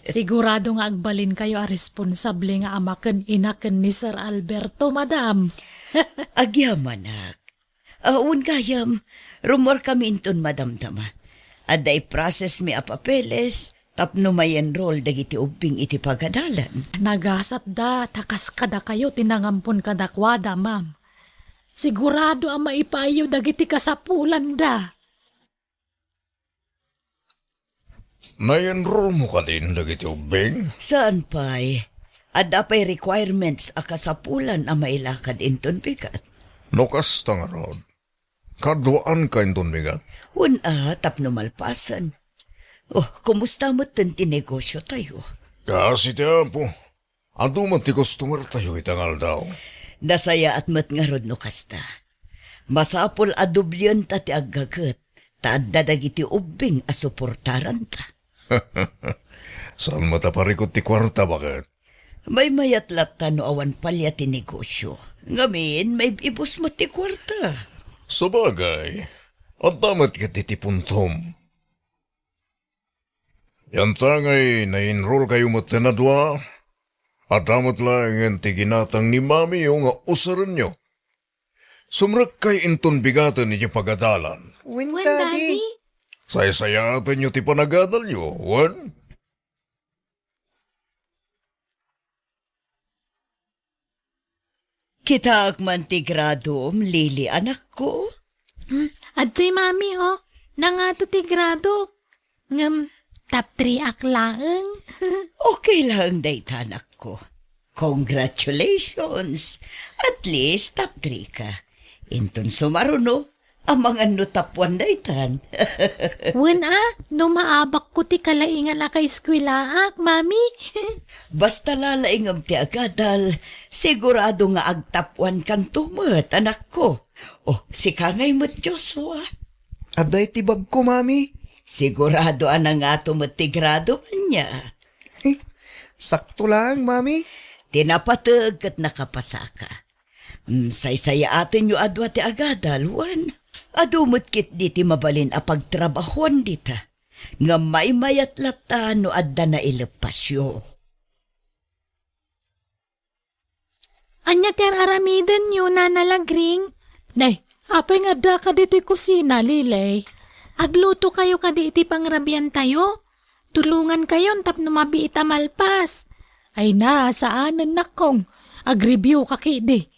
Sigurado nga agbalinkayo a responsable nga ama ken ina ken ni Sir Alberto, madam. Agyamanak. Awan gayam, rummuarkami inton madamdama. Adda i-processmi a papeles tapno ma-enroll dagiti ubbing iti pagadalan. Nagasatda ta kas kadakayo ti nangampon kadakuada, ma'am. Sigurado a maipaayyo dagiti kasapulanda. Na-enrollmo kadin dagiti ubbing? Saan pay. Adda pay requirements a kasapulan a mailakad inton bigat. No kasta ngarud, kaduaanka inton bigat? Wen a, tapno malpasen. Oh, kumusta metten ti negosyotayo? Kaasi ti Apo. Adu met ti customertayo ita nga aldaw. Nasayaat met ngarud no kasta. Masapul a doblienta ti aggaget, ta adda dagiti ubbing a suportaranta. Saan met a parikut ti kuarta, baket? Maymayat latta no awan palia ti negosyo. Ngamin, maib-ibus met ti kuarta. Sabagay, adda met ket iti puntom. Yantangay na-enroll kayo metten a dua, adda met laengen ti ginatang ni mamiyo nga userenyo. Sumrekkay inton bigaten idiay pagadalan. Wen, Wen, Daddy. Daddy. Saysayaatenyo ti panagadalyo, wen? Kitaek man ti gradom, Lily, anakko. Hmm, adtoy, Mami, oh. Nangato ti gradok. Ngem, top three ak laeng. Okay laeng dayta, anakko. Congratulations! At least, top three ka. Inton sumaruno, amangan no top one daytan. Wen a, no maabakko ti kalaingan a kaeskuelaak, Mami. Basta lalaingem ti agadal, sigurado nga ag-top one kanto met, anakko. Oh, sika ngay met, Joshua. Adda iti bagko, Mami. Sigurado a nangato met ti grado, ania? Eh, sakto lang, Mami. Ti napateg ket nakapasaka. Mm, saysayaatenyo a dua ti agadal, wen? Adu met ketdi ti mabalin a pagtrabahuan dita. Ngem maymayat latta no adda naileppasyo. Ania ti ar-aramidenyo, Nana Lagring? Nay, apay nga addaka ditoy kusina, Lily? Aglutokayo kadi iti pangrabiantayo? Tulongankayon tapno mabiit a malpas. Ay na, saanen, nakkong. Agreview ka kidi.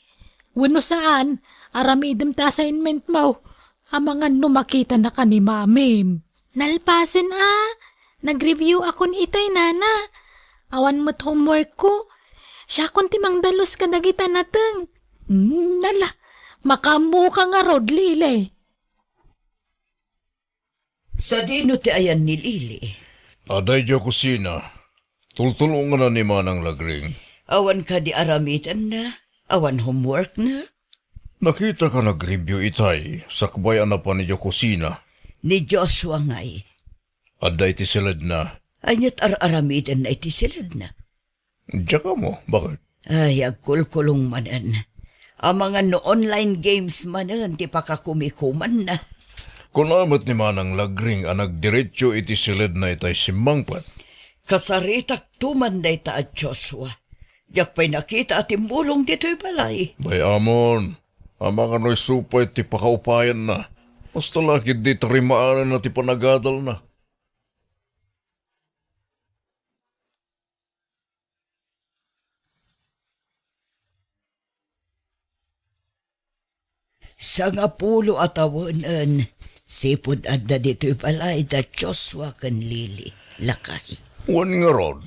Wenno saan, aramidem ti assignment mo. Amangan no makitanaka ni Mamim. Nalpasen a, nag-review akon itay, Nana. Awan met homework ko. Siakon ti mangdalus kadagita nateng. Hmm, nala, makaammoka ngarud, Lily. Sadino ti ayan ni Lily? Adda idiay kusina. Tultulongana ni Manang Lagring. Awan kadi aramidenna? Awan homework na? Nakitaka nag-review itay, sakbay a napan idiay kusina. Ni Joshua ngay? Adda iti siledna. Ania't ar-aramidenna iti siledna? Diak ammo, baket? Ay, agkulkulong manen. Amangan no online games manen ti pakakumikumanna. Kuna met ni Manang Lagring a nagdiretso iti siledna itay simmangpet. Kasaritak tuman dayta a Joshua. Diak pay nakita a timmulong ditoy balay. Bay-amon, amangan no isu pay ti pakaupayanna. Basta la ketdi tarimaananna ti panagadalna. Sangapulo a tawenen, sipud adda ditoy balay da Joshua ken Lily, lakay. Wen ngarud,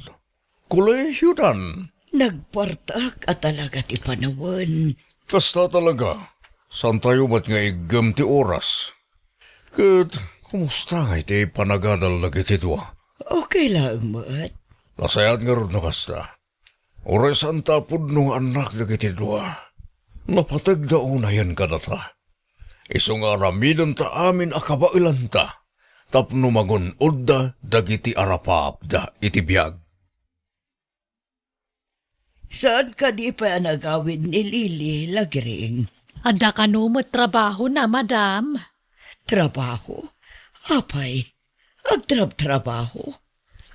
kolehiyodan. Nagpartak a talaga ti panawen. Kasta talaga, saantayo met nga iggem ti oras. Ket, kumusta ngay ti panagadal dagiti dua? Okay laeng met. Nasayaat ngarud no kasta. Uray saanta a pudno nga annak dagiti dua, napategda unayen kadata. Isu nga aramidenta amin a kabaelanta tapno mangun-odda dagiti arapaapda iti biag. Saan kadi pay a nagawid ni Lily, Lagring? Adda kano met trabahona, madam. Trabaho? Apay, agtrabtrabaho?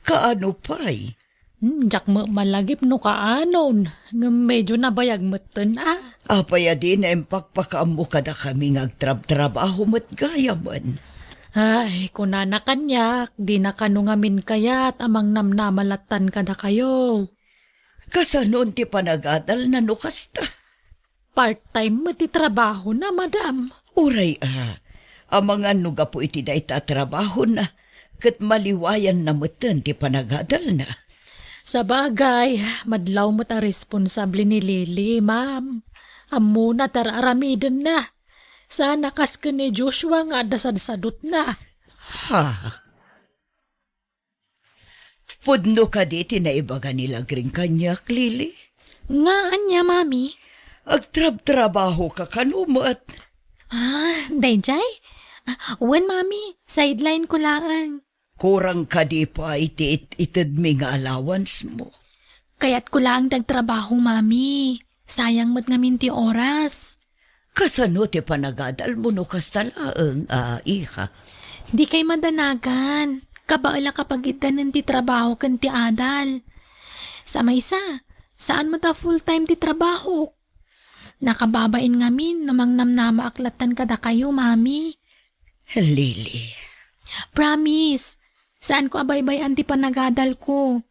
Kaano pay? Hmm, diak met malagip no kaanon, ngem medyo nabayag metten a. Apay a dina impakpakaammo kadakami nga agtrabtrabaho met gayamen? Ay, kunana kaniak, dina kano ngamin kayat a mangnamnama lattan kadakayo. Kasanon ti panagadalna no kasta? Part-time met ti trabahona, madam. Uray a, amangan no gapu iti dayta a trabahona, ket maliwayanna metten ti panagadalna. Sabagay, madlaw met a responsable ni Lily, ma'am. Ammona ti ar-aramidenna. Saan a kas ken ni Joshua nga adda sadsadutna. Ha? Pudno kadi ti naibaga ni Lagring kaniak, Lily? Nga ania, Mami? Agtrabtrabaho ka kano met? Ah, daydiay? Ah, wen, Mami, sideline ko laeng. Kurang kadi pay ti it-itedmi nga allowance mo? Kayatko laeng ti agtrabaho, Mami. Sayang met ngamin ti oras. Kasano ti panagadalmo no kasta laeng, a, iha? Dikay madanagan. Kabaelak a pagiddanen ti trabaho ken ti adal. Sa maysa, saan met a full-time ti trabahok. Nakababain ngamin no mangnamnamaak lattan kadakayo, Mami. Lily. Promise, saanko a baybay-an ti panagadalko.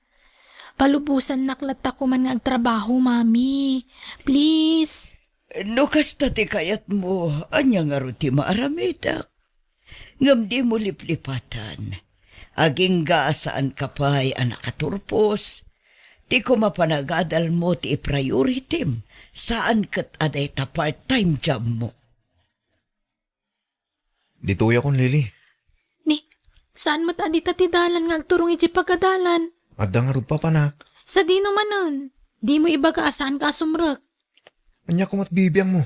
Palubosannak latta koman nga agtrabaho, Mami. Please. No kasta ti kayatmo, ania ngarud ti maaramidek? Ngem dimo liplipatan. Agingga a saanka pay a nakaturpos. Ti koma panagadalmo ti iprioritim, saan ket a dayta part-time jobmo. Ditoyakon, Lily. Ni, saan met a dita ti dalan nga agturong idiay pagadalan? Adda ngarud papanak. Sadino manen? Dimo ibaga a saanka a sumrek. Ania koma ti bibiangmo?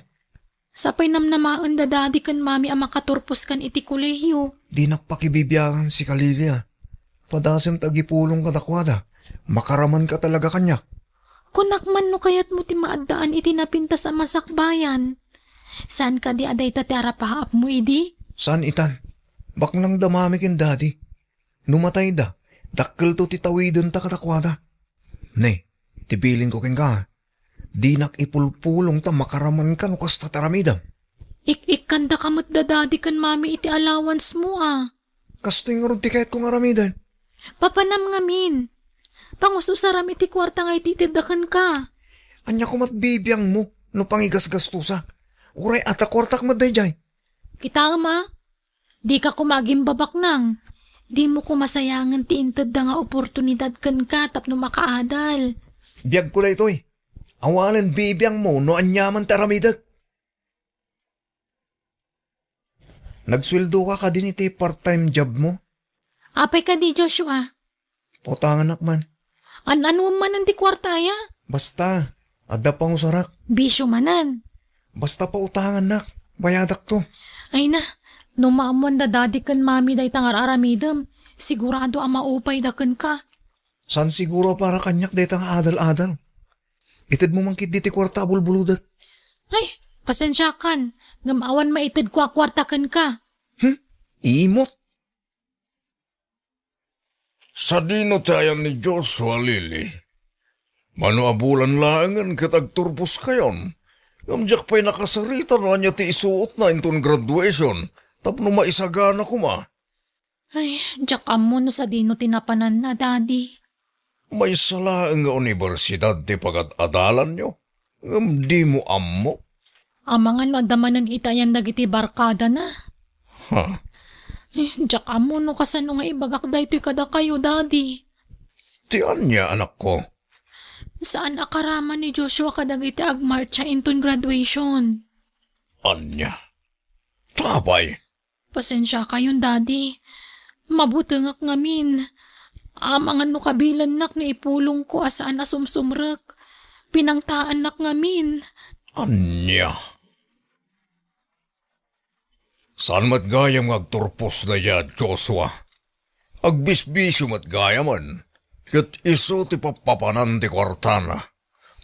Sapay namnamaen da Daddy ken Mami a makaturpos kan iti kolehiyo. Dinak pakibibiangan sika, Lily, a. Padasem ta agipulong kadakuada. Makaramanka talaga kaniak. Kunak man no kayatmo ti maaddaan iti napintas a masakbayan. Saan kadi a dayta ti arapaapmo idi? Saan itan? Baknang da Mami ken Daddy. No matayda, dakkelto ti tawidenta kadakuada. Ne, ti bilinko kenka, dinak ipulpulong ta makaramanka no kasta ti aramidem. Ik-ikkandaka met da Daddy ken Mami iti allowance-mo a. Kastoy ngarud ti kayatko nga aramiden. Papanam ngamin. Pangus-usaram iti kuarta nga ititedda kenka. Ania koma ti bibiangmo no pangigasgastosak? Uray adda kuartak met daydiay. Kitaem a, dika koma agimbabaknang. Dimo koma sayangen ti intedda nga oportunidad kenka tapno makaadal. Biagko daytoy. Awanen bibiangmo no aniaman ti aramidek. Nagsueldoka kadin iti part-time jobmo? Apay kadi, Joshua? Pautangannak man. An-anuem manen ti kuarta aya? Basta, adda pangusarak. Bisio manen. Basta pautangannak, bayadakto. Ay na, no maammoan da Daddy ken Mami dayta nga ar-aramidem, sigurado a maupayda kenka. Saan siguro a para kaniak dayta nga adal-adal? Itedmo man ketdi ti kuarta a bulbulodek. Ay, pasensiakan, ngem awan maitedko a kuarta kenka. Hmm? Imot. Sadino ti ayan ni Joshua, Lily? Mano a bulan laengen ket agturposkayon, ngem diak pay nakasarita no ania ti isuotna inton graduation tapno maisagana koma. Ay, diak ammo no sadino ti napananna, Daddy. Maysa laeng nga unibersidad ti pagad-adalanyo, ngem dimo ammo? Amangan no adda manen itayan dagiti barkadana. Ha? Eh, diak ammo no kasano nga ibagak daytoy kadakayo, Daddy. Ti ania, anakko? Saan a karaman ni Joshua kadagiti agmartsa inton graduation. Ania? Tapay? Pasensiakayon, Daddy. Mabutengak ngamin. Amangan no kabilennak no ipulongko a saan a sumsumrek. Pinangtaannak ngamin. Ania? Saan met gayam nga agturpos daydiay a Joshua. Agbisbisio met gayamen, ket isu ti pappapanan ti kuartana.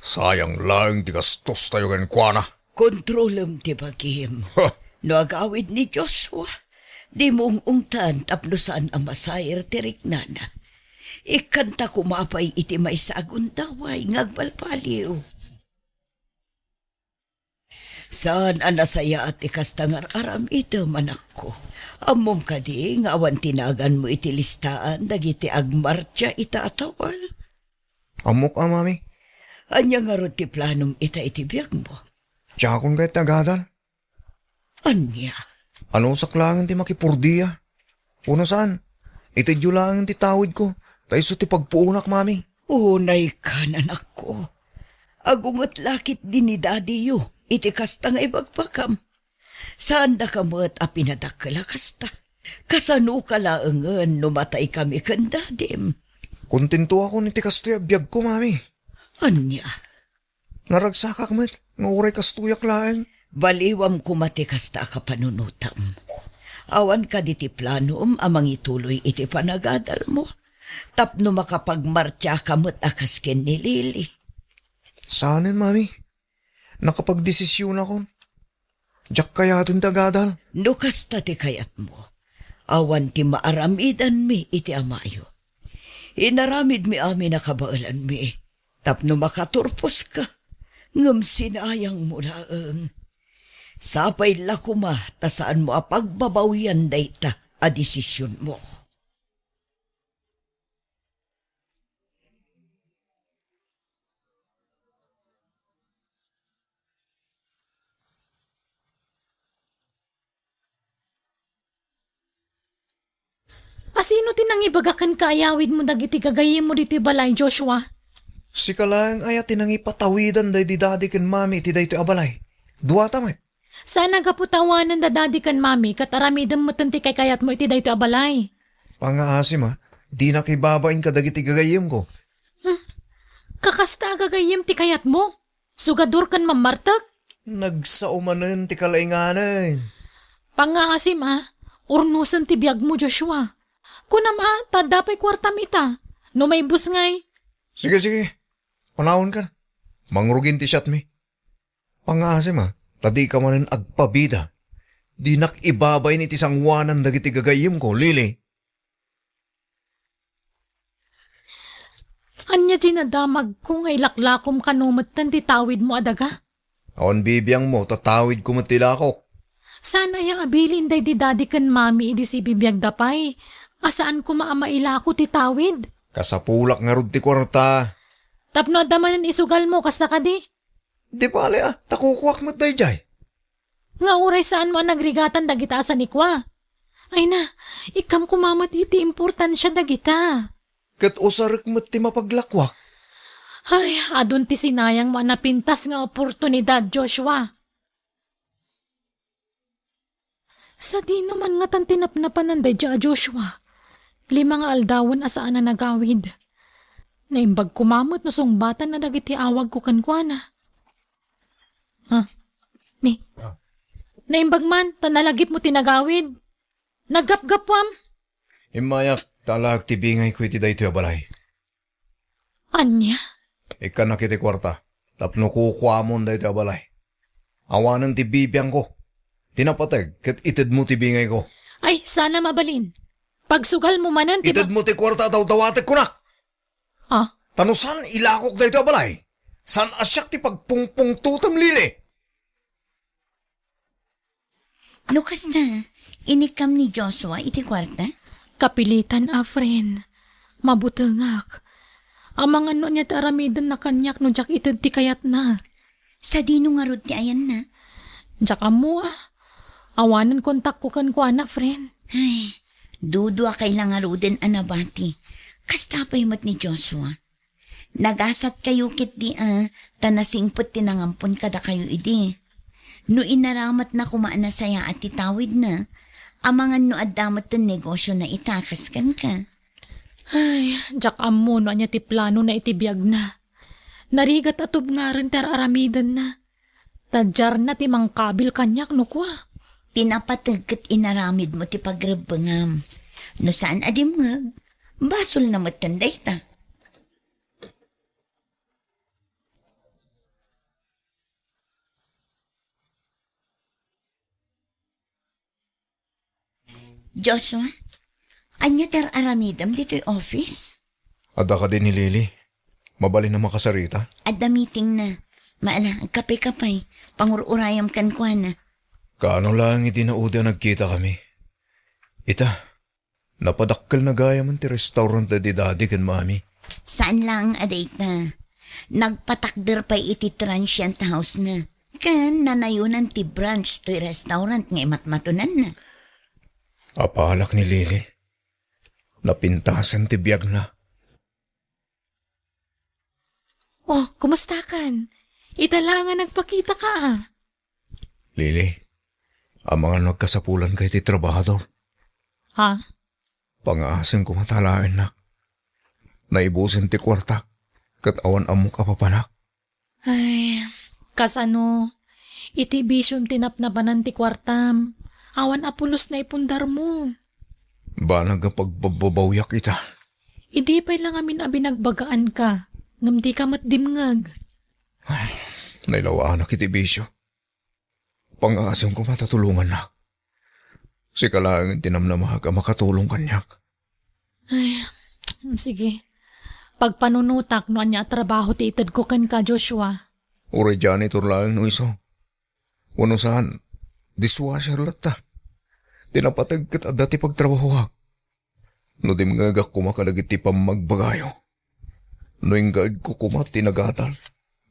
Sayang laeng ti gastostayo kenkuana. Kontrolem ti bagim. Ha! No agawid ni Joshua, dimo ung-ungtan tapno saan a masair ti riknana. Ikkanta koma pay iti maysa a gundaway nga agbalbaliw. Saan a nasayaat ti kasta nga ar-aramidem, anakko. Ammom kadi nga awan ti naganmo iti listaan dagiti agmartsa ita a tawal? Ammok a, Mami. Ania ngarud ti planom ita iti biagmo? Diakon kayat ti agadal. Ania? Anusak laeng ti makipurdia. Wenno saan, itedyo laeng ti tawidko, ta isu ti pagpuonak, Mami. Unay kan, anakko. Agunget la ketdi ni dadiyo iti kasta nga ibagbagam. Saandaka met a pinadakkel a kasta. Kasanoka laengen no mataykami ken dadim? Kontentoakon iti kastoy a biagko, Mami. Ania? Naragsakak met nga uray kastoyak laeng. Baliwam koma ti kasta a kapanunotam. Awan kadi ti planom a mangituloy iti panagadalmo tapno makapagmartiaka met a kas ken ni Lily? Saanen, Mami. Nakapagdesisionakon. Diak kayaten ti agadal. No kasta ti kayatmo, awan ti maaramidanmi iti amayo. Inaramidmi amin a kabaelanmi tapno makaturposka. Ngem sinayangmo laeng. Sapay la koma ta saanmo a pagbabawian dayta a desisionmo. A sino ti nangibaga kenka a yawidmo dagiti gagayyemmo ditoy balay, Joshua? Sika laeng aya ti nangipatawidan daydi dadi ken mami iti daytoy a balay. Duata met. Saan a gapu ta awanen da dadi ken mami ket aramidem metten ti kaykayatmo iti daytoy a balay. Pangngaasim a, dinak ibabain kadagiti gagayyemko. Hmm. Kakasta a gagayyem ti kayatmo? Sugador ken mammartek? Nagsao manen ti kalainganen. Pangngaasim a, urnosem ti biagmo, Joshua. Kunam a, ta adda pay kuartam ita. No maibus ngay. Sige, sige. Panawen kan. Mangrugin ti siatmi. Pangngaasim a, ta dika manen agpabida. Dinak ibabain iti sangoanan dagiti gagayyemko, Lily. Ania ti nadamagko nga ilaklakom kano metten ti tawidmo a daga? Awan bibiangmo, tatawidko met ti ilakok. Saan aya a bilin daydi dadi ken mami idi sibibiagda pay? A saan koma a mailako ti tawid? Kasapulak ngarud ti kuarta. Tapno adda manen isugalmo, kasta kadi? Di bale a, ta kukuak met daydiay. Nga uray saanmo a nagrigatan dagita a sanikua. Ay na, ikkam koma met iti importansia dagita. Ket usarek met ti mapaglakuak. Ay, adun ti sinayangmo a napintas nga oportunidad, Joshua. Sadino man ngatan ti napnapanan daydiay a Joshua? Lima nga aldawen a saan a nagawid. Naimbag koma met no sungbatanna dagiti awagko kenkuana. Ah, ni. Ah. Naimbag man, ta nalagipmo ti nagawid. Naggapgapuam. Immayak, ta alaek ti bingayko iti daytoy a balay. Ania? Ikkanak iti kuarta, tapno kukuamon daytoy a balay. Awanen ti bibiangko. Ti napateg ket itedmo ti bingayko. Ay, saan a mabalin. Pagsugalmo manen ti ba- Itedmo ti kuarta a dawdawatek, kunak. Ah? Ta no saan ilakok daytoy a balay, saan a siak ti pagpungpungtotem, Lily. No kasta, inikkam ni Joshua iti kuarta? Kapilitan a, friend. Mabutengak. Amangan no ania ti aramidenna kaniak no diak ited ti kayatna. Sadino ngarud ti ayanna? Diak ammo a. Awanen kontakko kenkuana, friend. Ay, duduakay la ngaruden a nabati. Kasta pay met ni Joshua. Nagasatkayo ketdi a, ta nasingpet ti nangampon kadakayo idi. No inaramatna koma a nasayaat ti tawidna, amangan no adda met ti negosiona ita kas kenka. Ay, diak ammo no ania ti planona iti biagna. Narigat a tubngaren ti ar-aramidenna. Ta diarna ti mangkabil kaniak no kua. Ti napateg ket inaramidmo ti pagrebbengam. No saan a dimngeg, basolna metten dayta. Joshua, ania ti ar-aramidem ditoy office? Adda kadi ni Lily? Mabalin a makasarita? Adda meeting na. Maala, agkape ka pay. Pangur-urayam kenkuana. Kaano laeng iti naudi a nagkitakami? Ita, napadakkelna gayamen ti restaurant daydi Daddy ken Mami. Saan laeng a dayta. Nagpatakder pay iti transient house na. Ken nanayonan ti brunch toy restaurant nga imatmatonanna. Apalak ni Lily. Napintasen ti biagna. Oh, kumustakan? Ita la nga nagpakitaka, a. Lily, amangan no agkasapulanka iti trabahador. Ha? Pangngaasim koma ta alaennak. Naibusen ti kuartak, ket awan ammok a papanak. Ay, kasano? Iti bisiom ti napnapanan ti kuartam. Awan a pulos naipundarmo. Banag a pagbabbabawiak ita. Idi pay la ngamin a binagbagaanka, ngem dika met dimngeg. Ay, nailawanak iti bisio. Pangngaasim koma ta tulongannak. Sika laeng ti namnamaak a makatulong kaniak. Ay, sige. Pagpanunotak no ania a trabaho ti itedko kenka, Joshua. Uray janitor laeng no isu. Wenno saan, dishwasher latta. Ti napateg ket adda ti pagtrabahoak. No dimngegak koma kadagiti pammagbagayo, no inggaedko koma ti nagadal,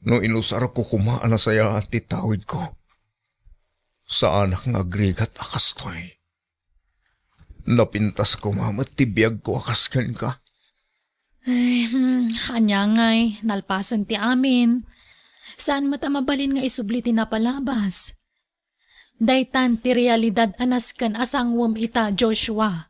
no inusarko koma a nasayaat ti tawidko, saanak nga agrigat a kastoy. Napintas koma met ti biagko a kas kenka. Ay, hmm, ania ngay, nalpasen ti amin. Saan met a mabalin nga isubli ti napalabas. Daytan ti realidad a nasken a sangwem ita, Joshua.